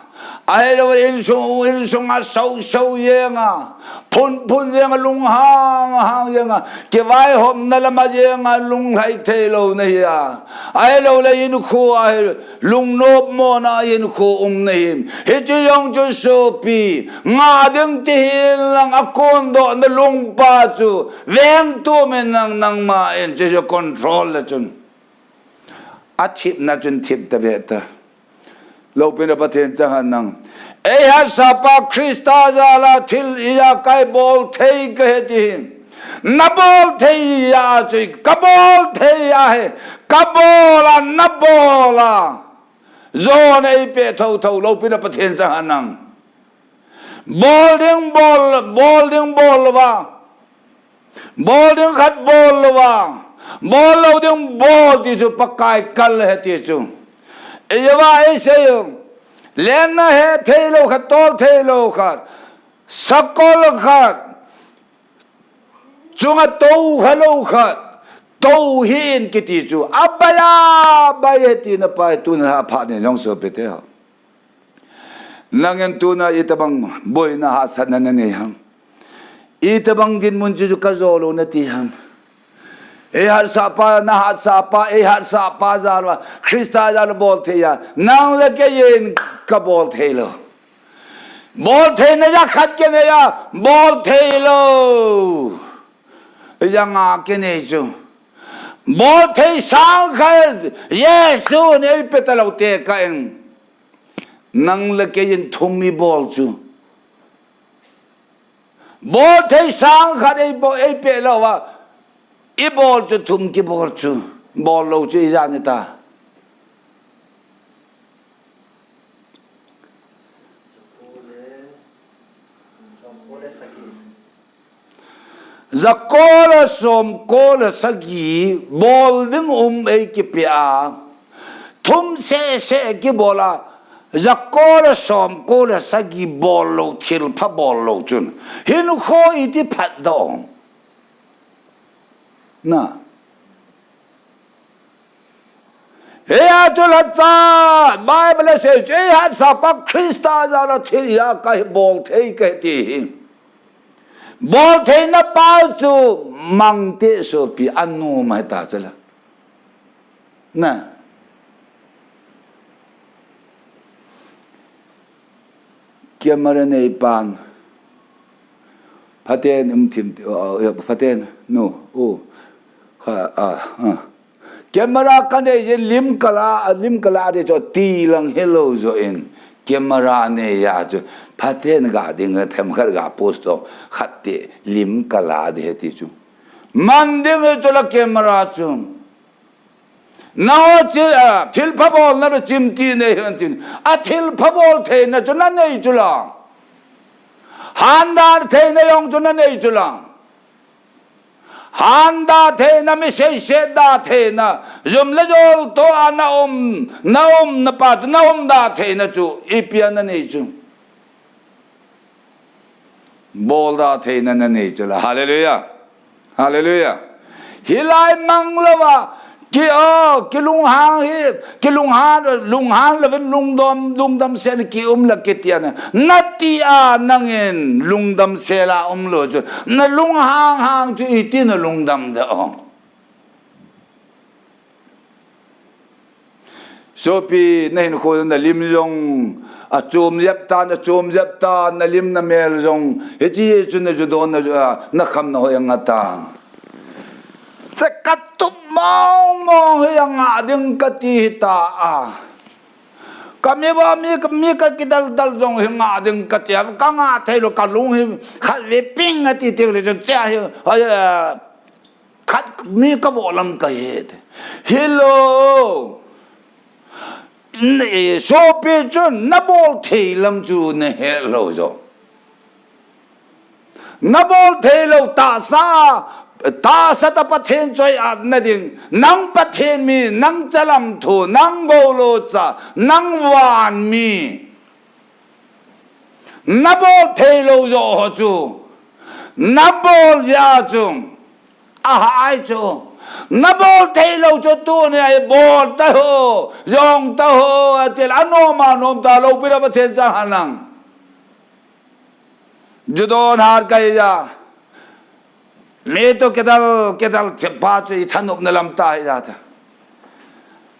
ahilou le insung, insung a sou sou jeng a, phun phun jeng a, lunghang hang jeng a, kivaihomna lam a jeng a, lunglhai thei lou nahi a, ahilou le hinkho a hi, lungnopmona hinkho um nahi. Hiche jong chu sopi, ngah ding ti hilang a kondohna lungpa chu, vengtu min nang, nangma in chu, chu control le chun. Athipna chun thip tave ta. Loupina Pathen chang hen nang. Eihatsahpa Christa jal a thil ijat khat bol thei kahi ti hi. Nabol thei a chu kabol thei ahi. Kabol a nabol a. Jona eipeh thotho loupina Pathen chang hen nang. Bol ding bol, bol ding bol louva. Bol ding khat bol louva. Bol lou ding bol ti chu Pakai kal ahi ti chu. Ijeh a eisei u. Lenna he thei lou khat, tol thei lou khat. Sakol khat. Chunga tou kha lou khat. Tou hih in kiti chu. Abai a, bai ahi tina pai tuna aphat ni jong sopi te ho. Nangin tuna itobang boina hahsatna nanei ham. Itobang dinmun chu chu kajo lou nati ham. Eihatsahpa, nahatsahpa, eihatsahpa jal a, Christa jal a bol thei a. Nang le kei in kabol thei lou. Bol theina jakhat kanei a, bol thei lou. Janga kanei chu. Bol thei sang khat, Jesun eipeh talou tekah in. Nang le kei in thum ibol chu. Bol thei sang khat eibol, eipeh louva. Ibol chu thum kibol chu. Bol lou chu ijat nita. Jako le som ko le sagi bol ding um eikipeh a. Thum seh seh kibol a. Jako le som ko le sagi bol lou thilpha bol lou chun. Hinkho iti phatdoh. Na. Hia chu lhacha, Bible a sei chu, eihatsahpa Christa jal a thil ijat khat bol thei kahi ti hi. Bol theina pa chu mang te sopi anom ahi ta chu la. Na. Camera nei pan. Phaten um thim, uh, uh, phaten, no, oh. Kha, ah, ah. Camera kanei jin lim kala, lim kala de chu ti lang hello jo in. Camera nei a chu. Phaten ga ding themkhat ga post to. Khat te lim kala de he ti chu. Man ding chu la camera chu. Nangho chi, ah, thilpha bolna le chimti nei hen tin. Athilpha bol theina chu nanei chu la. Handa theina jong chu nanei chu la. Handa theina, mi seiset da theina. Jum le jol to a na um, na um na pa chu, na um da theina chu. Ipi a nanei chu. Bol da theina nanei chu la. Hallelujah. Hallelujah. Hilai mang louva, ki, oh, kilunghang hi, kilunghang, lunghang louvin lungdam, lungdam sel kium la kiti a na. Nati a nangin lungdam sel a um lou chu. Na lunghang hang chu iti na lungdam de o. Sopi, na hinkho na lim jong, achom jep tan, achom jep tan, na lim na mel jong, hiche chu na ju don na, ah, na kham na hoi anga tan. Se ka tup mong mong hi anga ding kati ta a. Ka mi va mi, mi ka kidal dal jong hi nga ding kati a, ka nga thei lou ka lung hi khat ve ping ati ti le chu cha hi, ha, ah, Khat mi ka vo lam ka het. Hello. Sopi chun na bol thei lam chu na het lou jo. Na bol thei lou tahsa, tahsa tah Pathen choi-atna ding. Nang Pathen mi, nang chalam thu, nang goulocha, nang van mi. Na bol thei lou jo ho chu. Na bol jia chu. Aha ai chu. Na bol thei lou chu tuni a bol ta ho. Jong ta ho. Atil anom anom ta lou pira Pathen chang hanang. Ju don har kai ja. Mi to kidal, kidal pa chu i thanopna lam ta hi ja ta.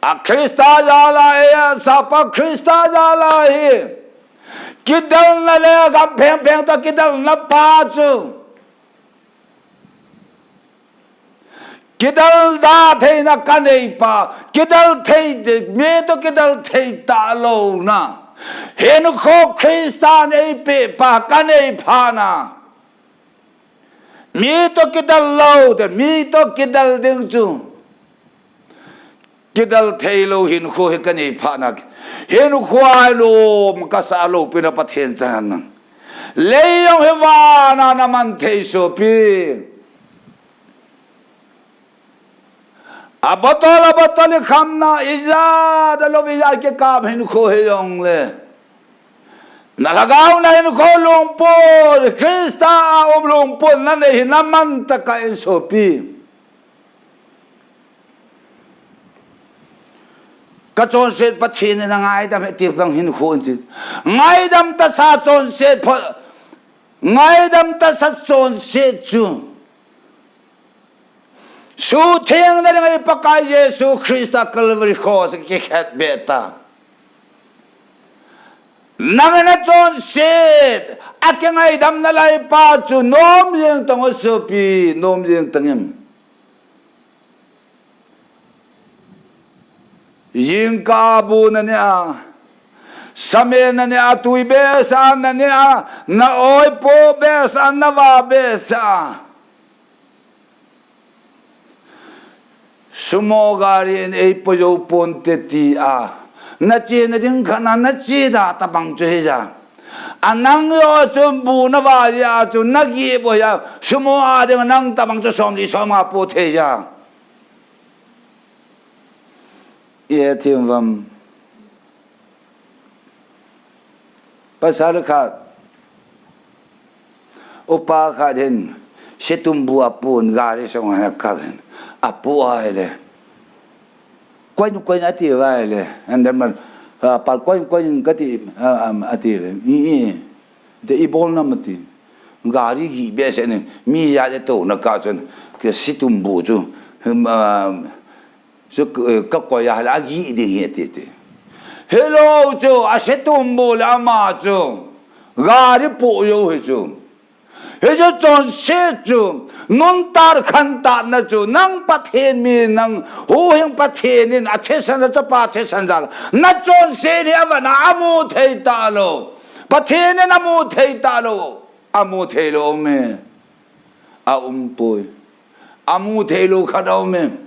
A Krista jal a, e a sapa Krista jal a hi. Kidalna le gam pheng pheng to kidalna pa chu. Kidel da theina kanei pa, kidel thei, mi to kidel thei talouna. Hinkho Christa neipeh pa kanei phat na. Mi to kidel lou, te mi to kidel ding chu. Kidel thei lou hinkho hi kanei phat na. Hinkho a lom kasa loupina Pathen chang hen lang. Lei jong hi vana naman thei sopi. A bottle, a bottle i khamna, ijat a lou, ijat kikap hinkho hi jongle. Na lhagao na hinkho lungput, Christa a um lungput, nanei hi naman tah in sopi. Kachonset Pathen in angaidam e ti bang hinkho in ti. Ngaidam tasa chonset pha, ngaidam tasa chonset chu. Suhthengna ding a i Pakai Jesu Christa Calvary Cross a kikhetbeh ta. Nang in nachonset, akingaidam nalai pa chu nom jeng tang o sopi, nom jeng tang em. Jingkah a bu naneh a, samen naneh a, tui behseh a naneh a, na oi po behseh a, na va behseh a. Sumo gari in eipo jou ponte tia. Nachena ding khat na, nachena tabang chu hija. A nang jo chun bu nava jeh a chu nagih bou hija. Sumo a ding nang tabang chu somli somnga po thei ja. Ihet them uvam. Pasal khat, upa khat hin, situmbu apon, gari sunga hin akal hin, apo ahile. Koin, koin ati uva ahile, and then, ah, pal koin, koin kati, ah, um, ati le. I, i, te ibol nam ati. Gari gih behseh in, mi ja le touna kah chun, ke situmbu chu, hmm, ah, Chu, eh, kakoi a hile agih ding ahi ati ti. Hilou chu, asitumbu le ama chu, gari po jou hi chu. Hichu chonset chu, nuntat khantatna chu, nang Pathen mi nang, huhhing Pathen in, athisan a chapa thisan jal. Nachonset hi avetna amu thei talou. Pathen in amu thei talou. Amu thei lou me. Aumpoi. Amu thei lou khat aume.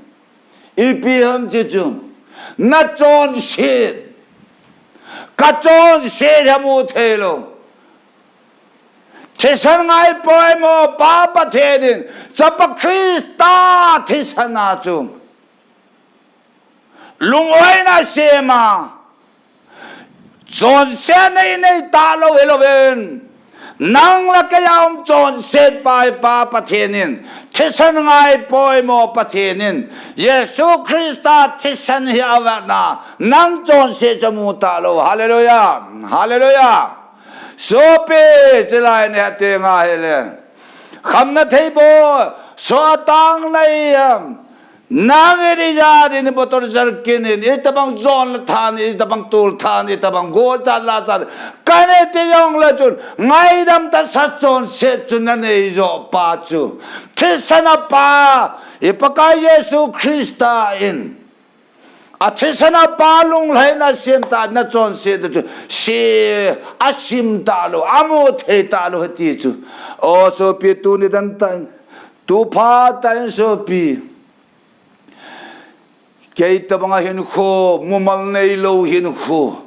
Ipi ham ti chu. Nachonset. Kachonset hi amu thei lou. Thisan ngai poimo pa Pathen in. Chapa Christa thisan a chu. Lung-oina sema. Chonsetna inei talou hilouvin. Nang le kei a um chonset pa hi pa Pathen in. Thisan ngai poimo Pathen in. Jesu Christa thisan hi avetna. Nang chonset chu amu talou. Hallelujah. Hallelujah. Sopi chilai ni hati nga hile. Khamna thei bou, soh a tang nei ham. Nang in ijat in bottle jerrycan in, itabang jon le than, itabang tol than, itabang go chat la chat. Kanei ti jongle chun, ngaidam tasa chonset chu nanei jo pa chu. Thisan a pa, i Pakai Jesu Christa in. Athisan a pa lunglhaina sem ta nachonset chu. Si asim talou, amu thei talou hiti chu. O sopi tuni dan tan. Tu phat tan sopi. Kei tabang a hinkho, mumal neilou hinkho.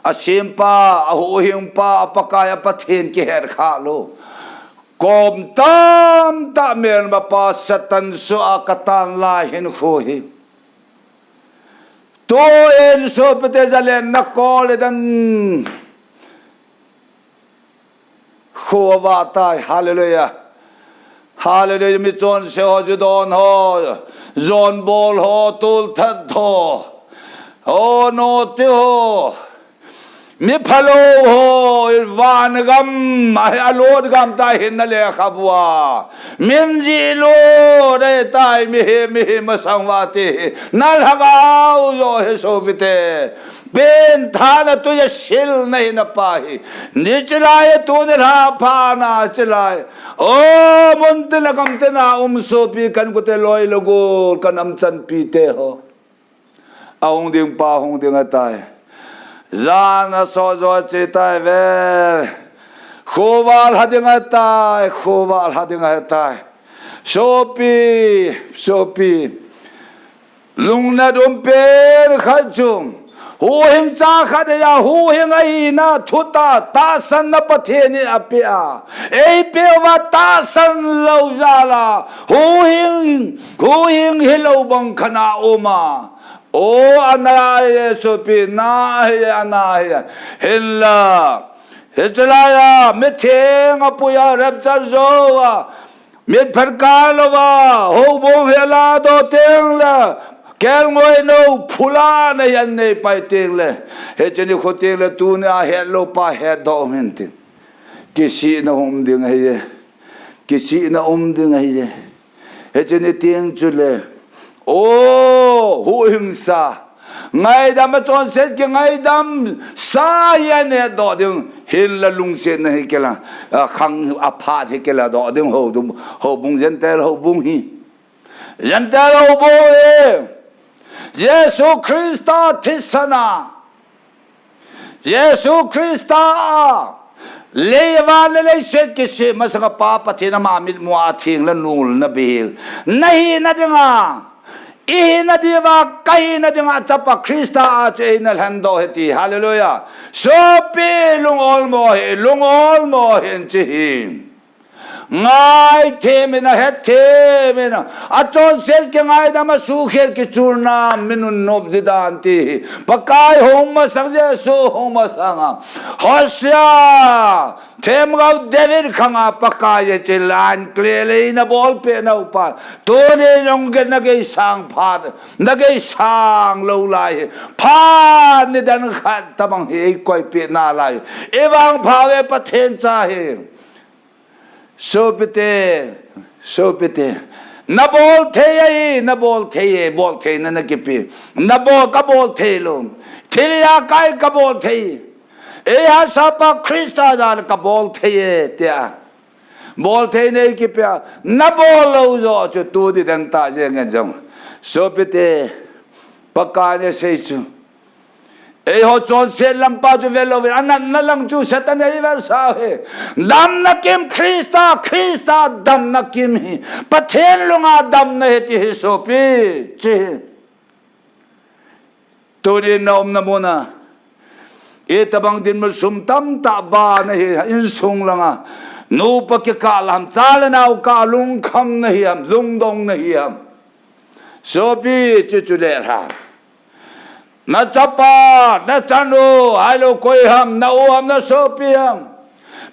Asempa, ahuhhingpa, a Pakai a Pathen kihet khalou. Kom tamtah melmapa Satan soh a katan lai hinkho hi. Tun sopite jalen na kol dan. Khovah tai, hallelujah. Hallelujah, mi chonse ho, ju don ho, jon bol ho, tol that ho. O noti ho. Mi phalou ho, van gam, a, a lot gam ta hin na lekhabua. Min ji lo, dei tai, mihem, mihem masang va ti hi. Na lhagao jo hi sopite. Pengthahna tui a sil na hi na pa hi. Ni chilai tuni lha pha na chilai. O, mun tina gam tina um sopi kan kute loi logol kan am chanpi te ho. Ahung ding pa hung ding ahitai. Jan aso jo che tai ve. Khovah lha ding ahitai, khovah lha ding ahitai. Sopi, sopi. Lungnat um pen khat chu. Huhhing cha khat ahi a, huhhing ahina thutah, tahsanna Pathen in apeh a. Eipeuva tahsan lou jal a. Huhhing, huhhing hilou bang khat a um a. O, ana hi e sopi, na hi e, ana hi e. Hinla. Hichelai a, mitheng apui a, rapture jou a. Mitphet kah louva, houbung hi aladoh teng le, kelngoi nou, phulahna hi anei pai teng le, hiche nikho teng le, tunia hetlou pa hetdoh um hen tin. Kisihna um ding ahi e. Kisihna um ding ahi e. Hiche ni teng chule, o, huhhingsa. Ngaidam a chonset kingaidam sa hi anehdoh ding, hinla lungsetna hi kila, a, khang aphat hi kiladoh ding, ho dum, houbung Gentile houbung hi. Gentile houbung hi. Jesu Christa thisan a. Jesu Christa a. Lei van le leiset kisih masanga pa Pathen ama mitmu a atheng le nul na bihil. Na hina dinga. I hina diuva, ka hina dinga, Chapa Christa a chu eina lhendoh ahi ti. Hallelujah. Sopi lung olmo hi, lung olmo hi in chi hi. Ngaithem in a, hethem in a, achonset kingaidam a, suhkhel kichulna, mi nunnop ji dan ti hi. Pakai hung masang, Jesu hung masang a. Hosea. Themgao David khanga Pakai a che lan kle le na bolpeh nau pa. Tuni jong ge na gei sang phat, na gei sang lou lai hi. Phat nidan khat tabang hi eikoipeh nalai. I vangpha uve Pathen cha hi. Sopite, sopite. Na bol thei ahi, na bol thei e, bol theina na kipe. Na bol, ka bol thei lou. Thil ijakai ka bol thei. Eihasapa Christa jal a ka bol thei e, tia. Bol theina eikipe a, na bol lou joh chu tuni dan tah jeng in jong. Sopite, Pakai in asei chu. Eiho chonset lampa chu velou vin, anatna lang chu Satan in eivel sa uve. Damna kim Christa, Christa damna kim hi. Pathen lunga damna ahi ti hi sopi, chi hi. Tunin na umna muna. Itobang dinmun sum tamtah ba na hi, insung langa. Nupa kikah lam, cha le nao kah lungkham na hi ham, lungdong na hi ham. Sopi chuchu le lha. Na chapa, na chanu, ahilou koi ham, na u ham, na sopi ham.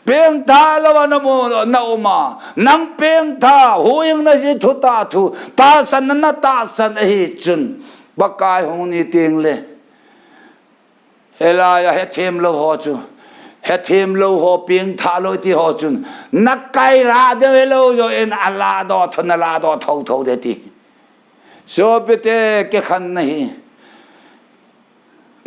Pengthah louva na mu, na um a. Nang pengthah, huhhingna hi thutah thu, tahsanna na tahsan ahi chun. Pakai hung ni teng le. Hilai a hethem lou ho chu. Hethem lou ho, pengthah lou ti ho chun. Na kaila ding hilou joh in aladoh tho, na ladoh thotho ding ti. Sopite kikhen na hi.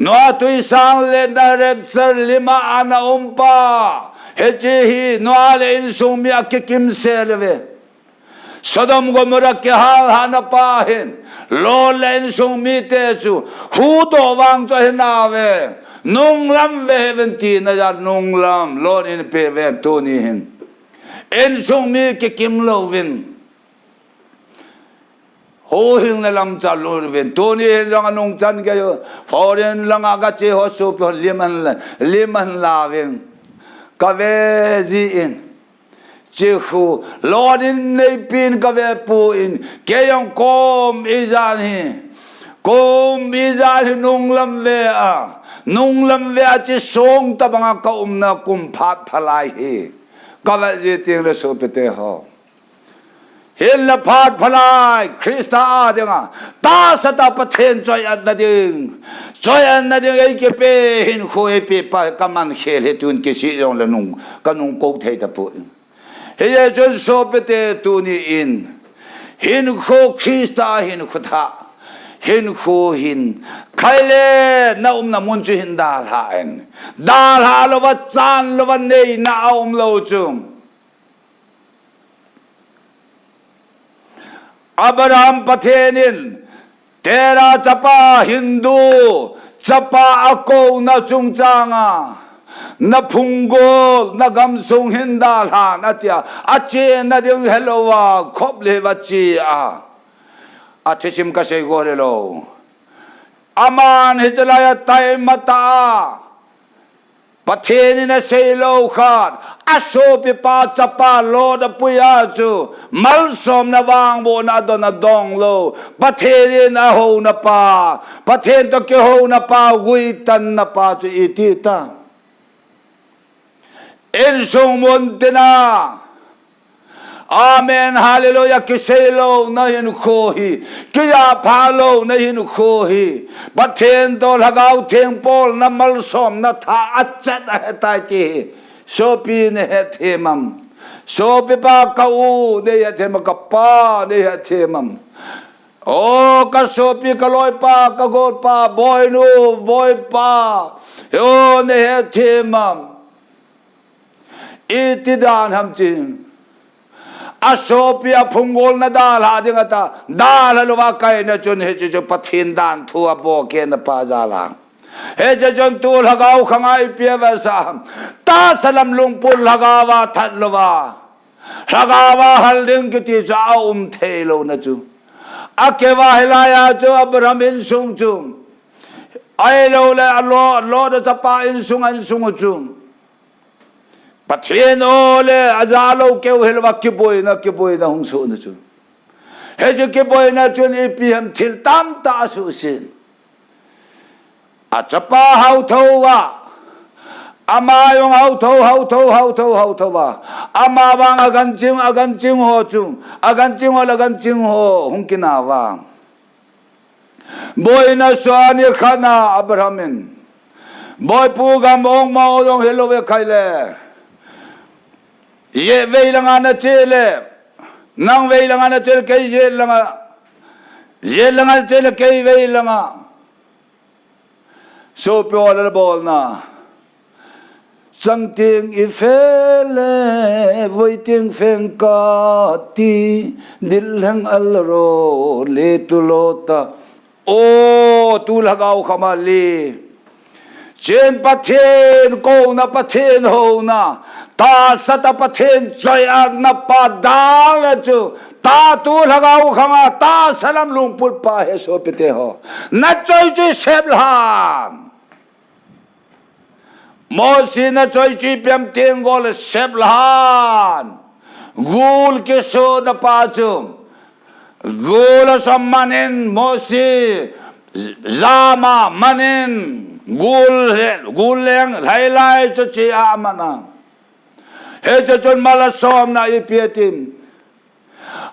Noah twisang le na rapture lima ana um pa. Hiche hi Noah le insung mi akikimsel uve. Sodom Gomorrah kihal hana pa hin. Lot le insung mite chu. Huhdoh vang chu ahi nauve. Nunglam ve hih uvin tina jal nunglam. Lot in pe uvin tuni hin. Insung mi kikim louvin. Huhhingna lam chu alut uvin. Tuni hin jong anungchan kei u. Foreign langa kache ho sopi ho lim ahin, lim ahin lauvin. Kave jin. Chikhu. Lot in neipin kave pon. Kei jong kom ijat hi. Kom ijat hi nunglam ve a. Nunglam ve a chi song tabanga ka umna kum phat phalai hi. Kave ji teng le sopite ho. Hinla phat phalai, Christa a dinga, tahsa tah Pathen choi-atna ding, choi-atna ding eikipe hinkho eipeh pa kaman khel hi tun kisih jongle nung, kanung kou thei tapoi. Hijeh chun sopite tuni in, hinkho Christa hinkho thah, hinkho hin, khaile na umna mun chu hin dalha in. Dalha louva, chan louva neina aum lou chu. Abraham Pathen in Terah chapa Hindu chapa akouna chungchanga, na phunggol, na gamsung hin dalhan atia, achena ding helouva, khop le va chia. Athusim kasei go le lou. Aman hichelai a taima tah a, Pathen in asei lou khat, asopipa chapa Lot apui a chu, malsomna vangbohna adon adong lou. Pathen in ahouna pa, Pathen toh kihouna pa, guitanna pa chu iti ta. Insung mun tina. Amen, hallelujah, kisei louna hinkho hi, kiyapha louna hinkho hi, Pathen toh Lhagao Theng bolna malsomna tha achat ahitai ti hi. Sopi nahethem am? Sopipa ka u neihethem am, ka pa neihethem am? O, ka sopi, ka loipa, ka golpa, boinu, boipa, o, neihethem am? Iti dan ham ti. Asopi aphunggolna dalha ding ata, dalha louva kaina chun hiche chu Pathen dan thu avoh kei na pa jal a. Hiche chun tu Lhagao khanga ipi avetsah ham? Tahsa lam lungput Lhagao a that louva, Lhagao a hal ding kiti chu aum thei louna chu. Akeuva hilai a chu Abraham insung chu, ahilouleh a Lot, Lot chapa insung, insung chu Pathen o le aja lou keu hilouva kiboina, kiboina hung sohna chu. Hiche kiboina chun ipi ham, thil tamtah asuhset. Achapa haothou a, ama jong haothou, haothou, haothou, haothou a, ama vang aganching, aganching ho chu, aganching ho le aganching ho hung kinah uva. Boina sua ni khat na Abraham in, Boipu, gam ong mo jong hilou ve khaile, jet vei langa nache le, nang vei langa nache le, kei jet langa, jet langa nache le, kei vei langa. Sopi ho le bolna. Chang teng ife le, voi teng feng kati, dil lheng al ro le tu lo ta. O, tu Lhagao khama le. Chen Pathen kouna, Pathen houna, tahsa tah Pathen choi-atna pa dal a chu, ta tu Lhagao khanga tahsa lam lungput pa hi sopite ho. Na choi chu sep lhan. Mosi na choi chu ipi ham, tenggol sep lhan. Gul kisohna pa chu. Gul asoh manin Mosi jama manin gul he, gul leng lhailai chu chi a mana. Hiche chun mal asomna ipi atin.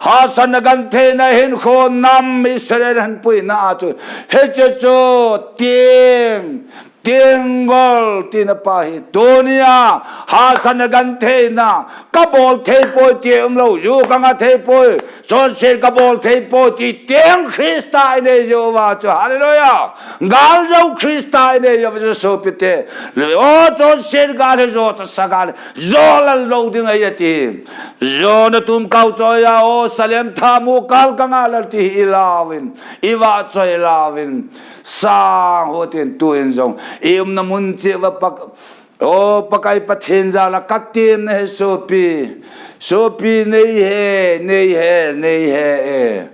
Hahsatna gentheina hinkho nam Israel ahin puina a chu. Hiche chu teng, tenggol tina pa hi. Tunia, hahsatna gentheina, kabol thei poi ti umlou, ju kanga thei poi, chonset kabol thei poi ti teng Christa inei jouva chu. Hallelujah. Galjou Christa inei jouva chu sopite. O, chonset gal hi jo tasa gal. Jo lal lou ding ahi ati. Jona tum kau choi a, o, Salem thamu kal kanga lal ti hi ilauvin, ivahchoi lauvin, sang hotin tuin jong iumna mun cheh uva Pak-, o, Pakai Pathen jal a katemna hi sopi, sopi nei he, nei he, nei he e.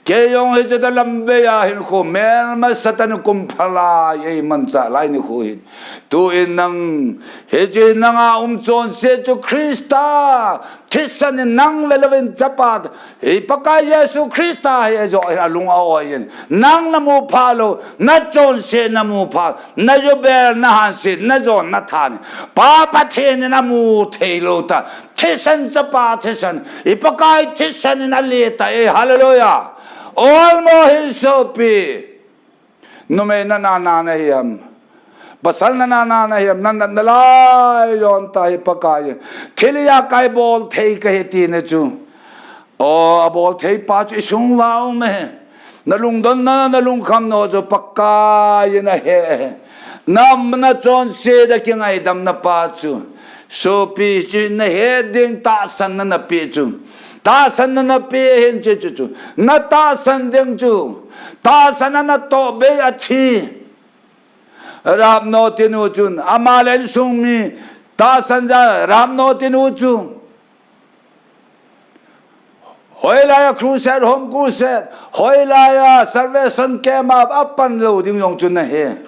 Kei jong hiche tah lam vei a hinkho melma Satan kumphalai eimanchah lai nikho hin. Tuin nang, hiche nanga um chonse chu Christa thisan in nang le louvin chapa, i Pakai Jesu Christa hi ajo hi alung a-oi in. Nang namu phalou, nachonse namu phal, najubel, nahanset, najon, nathan. Pa Pathen in amu theilou tah. Thisan chapa thisan, i Pakai thisan in ale tah e, hallelujah. Olmo hin sopi. Numei nana nana hiam. Pasal nana nana hiam, nanatna lai jon tah hi Pakai. Thil a kai bol thei kahi tina chu. O, abol thei pa chu isung uva um e. Nalungdonna, nalungkhamna chu Pakai in ahe. Nam nachonse a kingaidamna pa chu. Sopi chu nahet ding tahsanna napeh chu. Tahsanna napeh hin chu chu chu. Natahsan ding chu. Tahsanna natoh bei athi. Rahapnoti nu chun. Ama le insung mi tahsan ja Rahapnoti nu chu. Hoilai a crusade, home crusade, hoilai a salvation camp a apan lou ding jong chu nahe.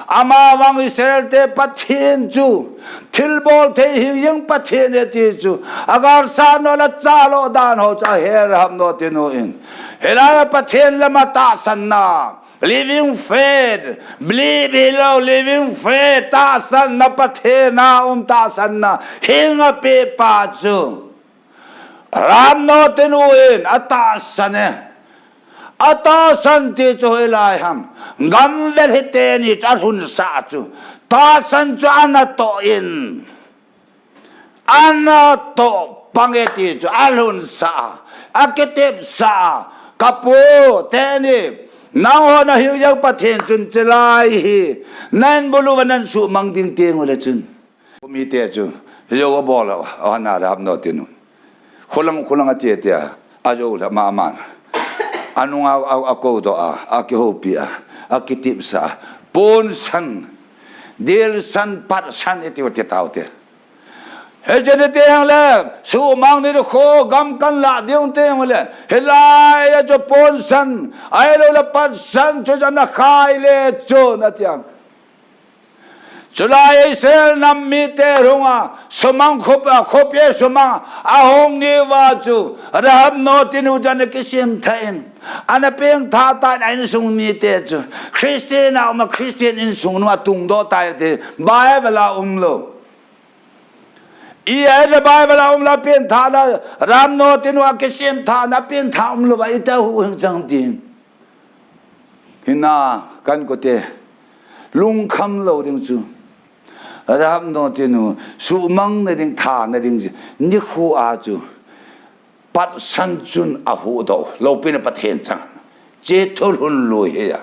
Amavang Israel te Pathen chu, thilbol thei hing jeng Pathen e ti chu, agalsatna le achalo dan ho chu ahe Rahapnoti nu in. Hilai a Pathen lama tahsanna, living faith, believe hilou, living faith, tahsanna, Pathen a um tahsanna, hing apeh pa chu. Rahapnoti nu in atahsan e. Atahsan ti chu hoilai ham. Gamvel hi teni chu alhunsah chu. Tahsan chu anatoh in. Anatoh pang e ti chu alhunsah. Akitepsah. Kapu teni. Nangho nahiu jeng Pathen chun chulai hi. Nan bulu va nan suhmang ding teng ule chun. Mite chu, jou abol a, ana Rahapnoti nu. Khulang, khulang ache tia, ajou lha mama. Anung a, a, akoudoh a, akihoupi a, akitepsah a. Ponsan, dilsan, patsan, iti uti tau te. Hiche ni teng le, suhmang ni kho, gam kan lah ding teng le, hilai a chu ponsan, ahilou le patsan, chu jana khai le chun atiang. Chulai Israel nam mite runga, sumang khup, a, khopi sumang, ahung ni uva chu, Rahapnoti nu jana kisem tha in, ana pengtha tan a insung mite chu, Christian a um a Christian insung nua tungdoh tai ti, Bible a umlou. I ai le Bible a umlou pengtha la, Rahapnoti nu a kisem tha na pengtha umlou va ita hu hing chang ti. Hina kan kote lungkham lou ding chu. Rahapnoti nu, suhmang na ding, tha na ding, nikho a chu. Patsan chun ahuhdoh, loupina Pathen chang. Che thulhun lui hi a.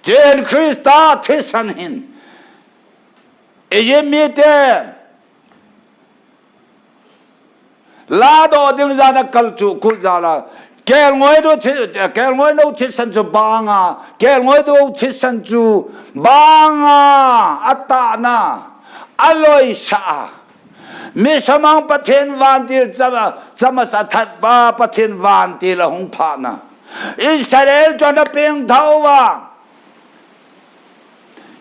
Chen Christa thisan hin. Egypt mite. Ladoh ding jana kalchuh kul jala. Kelngoi do thi, kelngoi no thisan chu banga. Kelngoi do thisan chu banga. Atahna. Aloisah a. Mi sumang Pathen vantil chama, chama sa that pa Pathen vantil ahung phah na. Israel chu ana pengthah uva.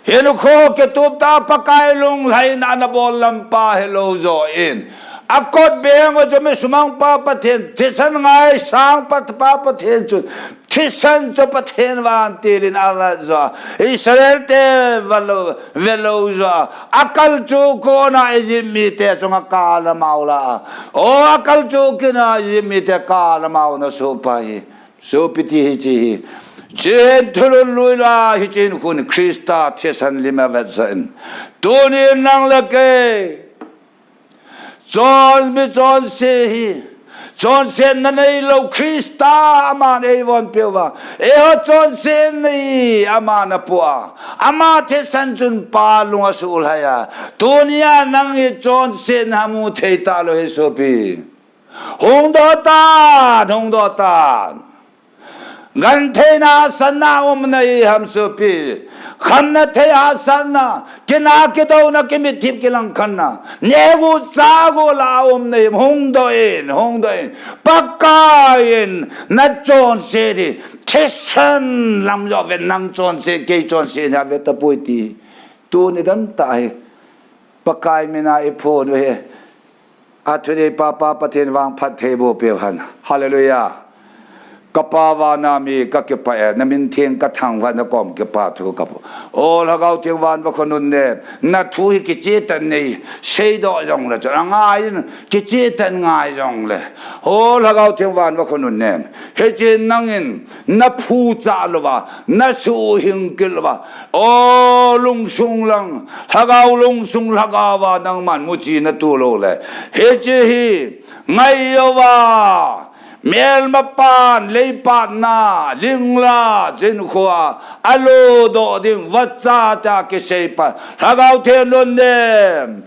Hinkho kitup tah Pakai lunglhaina ana bol lam pa hilou joh in. Akot beng u chu mi sumang pa Pathen, thisan ngaisang pa, pa Pathen chu. Thisan chu Pathen vantil in avet joh a. Israel te velou, velou joh a. Akalchuh kona Egypt mite chunga kal amau la a. O akalchuh kina Egypt mite kal amau na soh pa hi. Sopi ti hiche hi. Chen thulhun lui la hiche khun Christa thisan lim avet jeh in. Tuni nang le kei. Chon mi chonse hi. Chonsetna neilou Christa aman eivon peh uva. Eiho chonsetna hi aman apoh a. Ama thisan chun pa lung asuhlhai a. Tunia nang hi chonsetna mu thei talou hi sopi. Hungdoh tan, hungdoh tan. Gentheina hahsatna um nahi ham sopi. Khamna thei hahsatna, kina kidouna, kimitlhi kilangkhatna, negu chagu la um nahi ham, hungdoh in, hungdoh in. Pakai in nachonset hi thisan lam joh ven, nang chonset, kei chonset hi ave tapoi ti. Tuni dan tah hi Pakai mina iphon u hi. Athunei Papa Pathen vang phatthei boh peh hen. Hallelujah. Kapa vana mi kakipah e, namin theng kathangvah, nakom kipathu kabol. O Lhagao Theng van va khonun ne, nathu hi kicheh tah in nei seidoh jongle chun, angai in kicheh tah in ngai jongle. O Lhagao Theng van va khonun ne, hiche nangin naphuchah louva, nasuhhing kit louva, o lungsung lang, Lhagao lungsung Lhagao va nangman muchi natoh lou le, hiche hi ngai uva, melmapan leipatna, lingla, hinkhoa alodoh ding, vacha tia kiseipa, Lhagao Theng lungnem,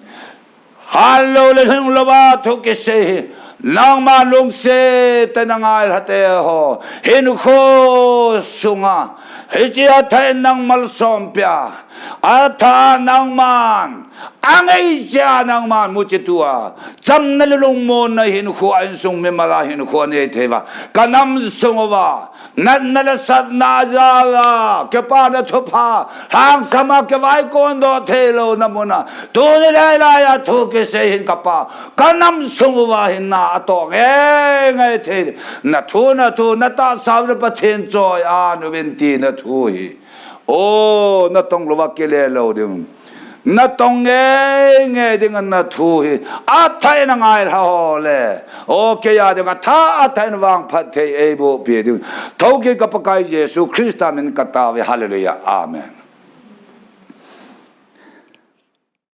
hanlou le lhinglouva thu kisei hi nangman lungset tah in nangailha teho hinkho sunga, hiche athah in nang malsom peh a, athah a nangman, angaicha nangman muchi toh a, chamna le lungmonna hinkho a, insung mimal a hinkho anei thei uva, kanam sung uva, natna le satna jal a, kipana thupha, lhangsam a kivaikondoh theilouna mun a, tuni lailai a thu kisei hin kapa, kanam sung uva hin na atoh ngeingei thei, nathu, nathu, natahsa u le Pathen choi-at uvin tina thu hi. O, natong louva kile lou ding, natong ngeingei ding nathu hi, athah in nangailha ho le, o, kei a ding athah, athah in vang phatthei eiboh peh ding, thoukit ka Pakai Jesu Christa min katao e. Hallelujah. Amen.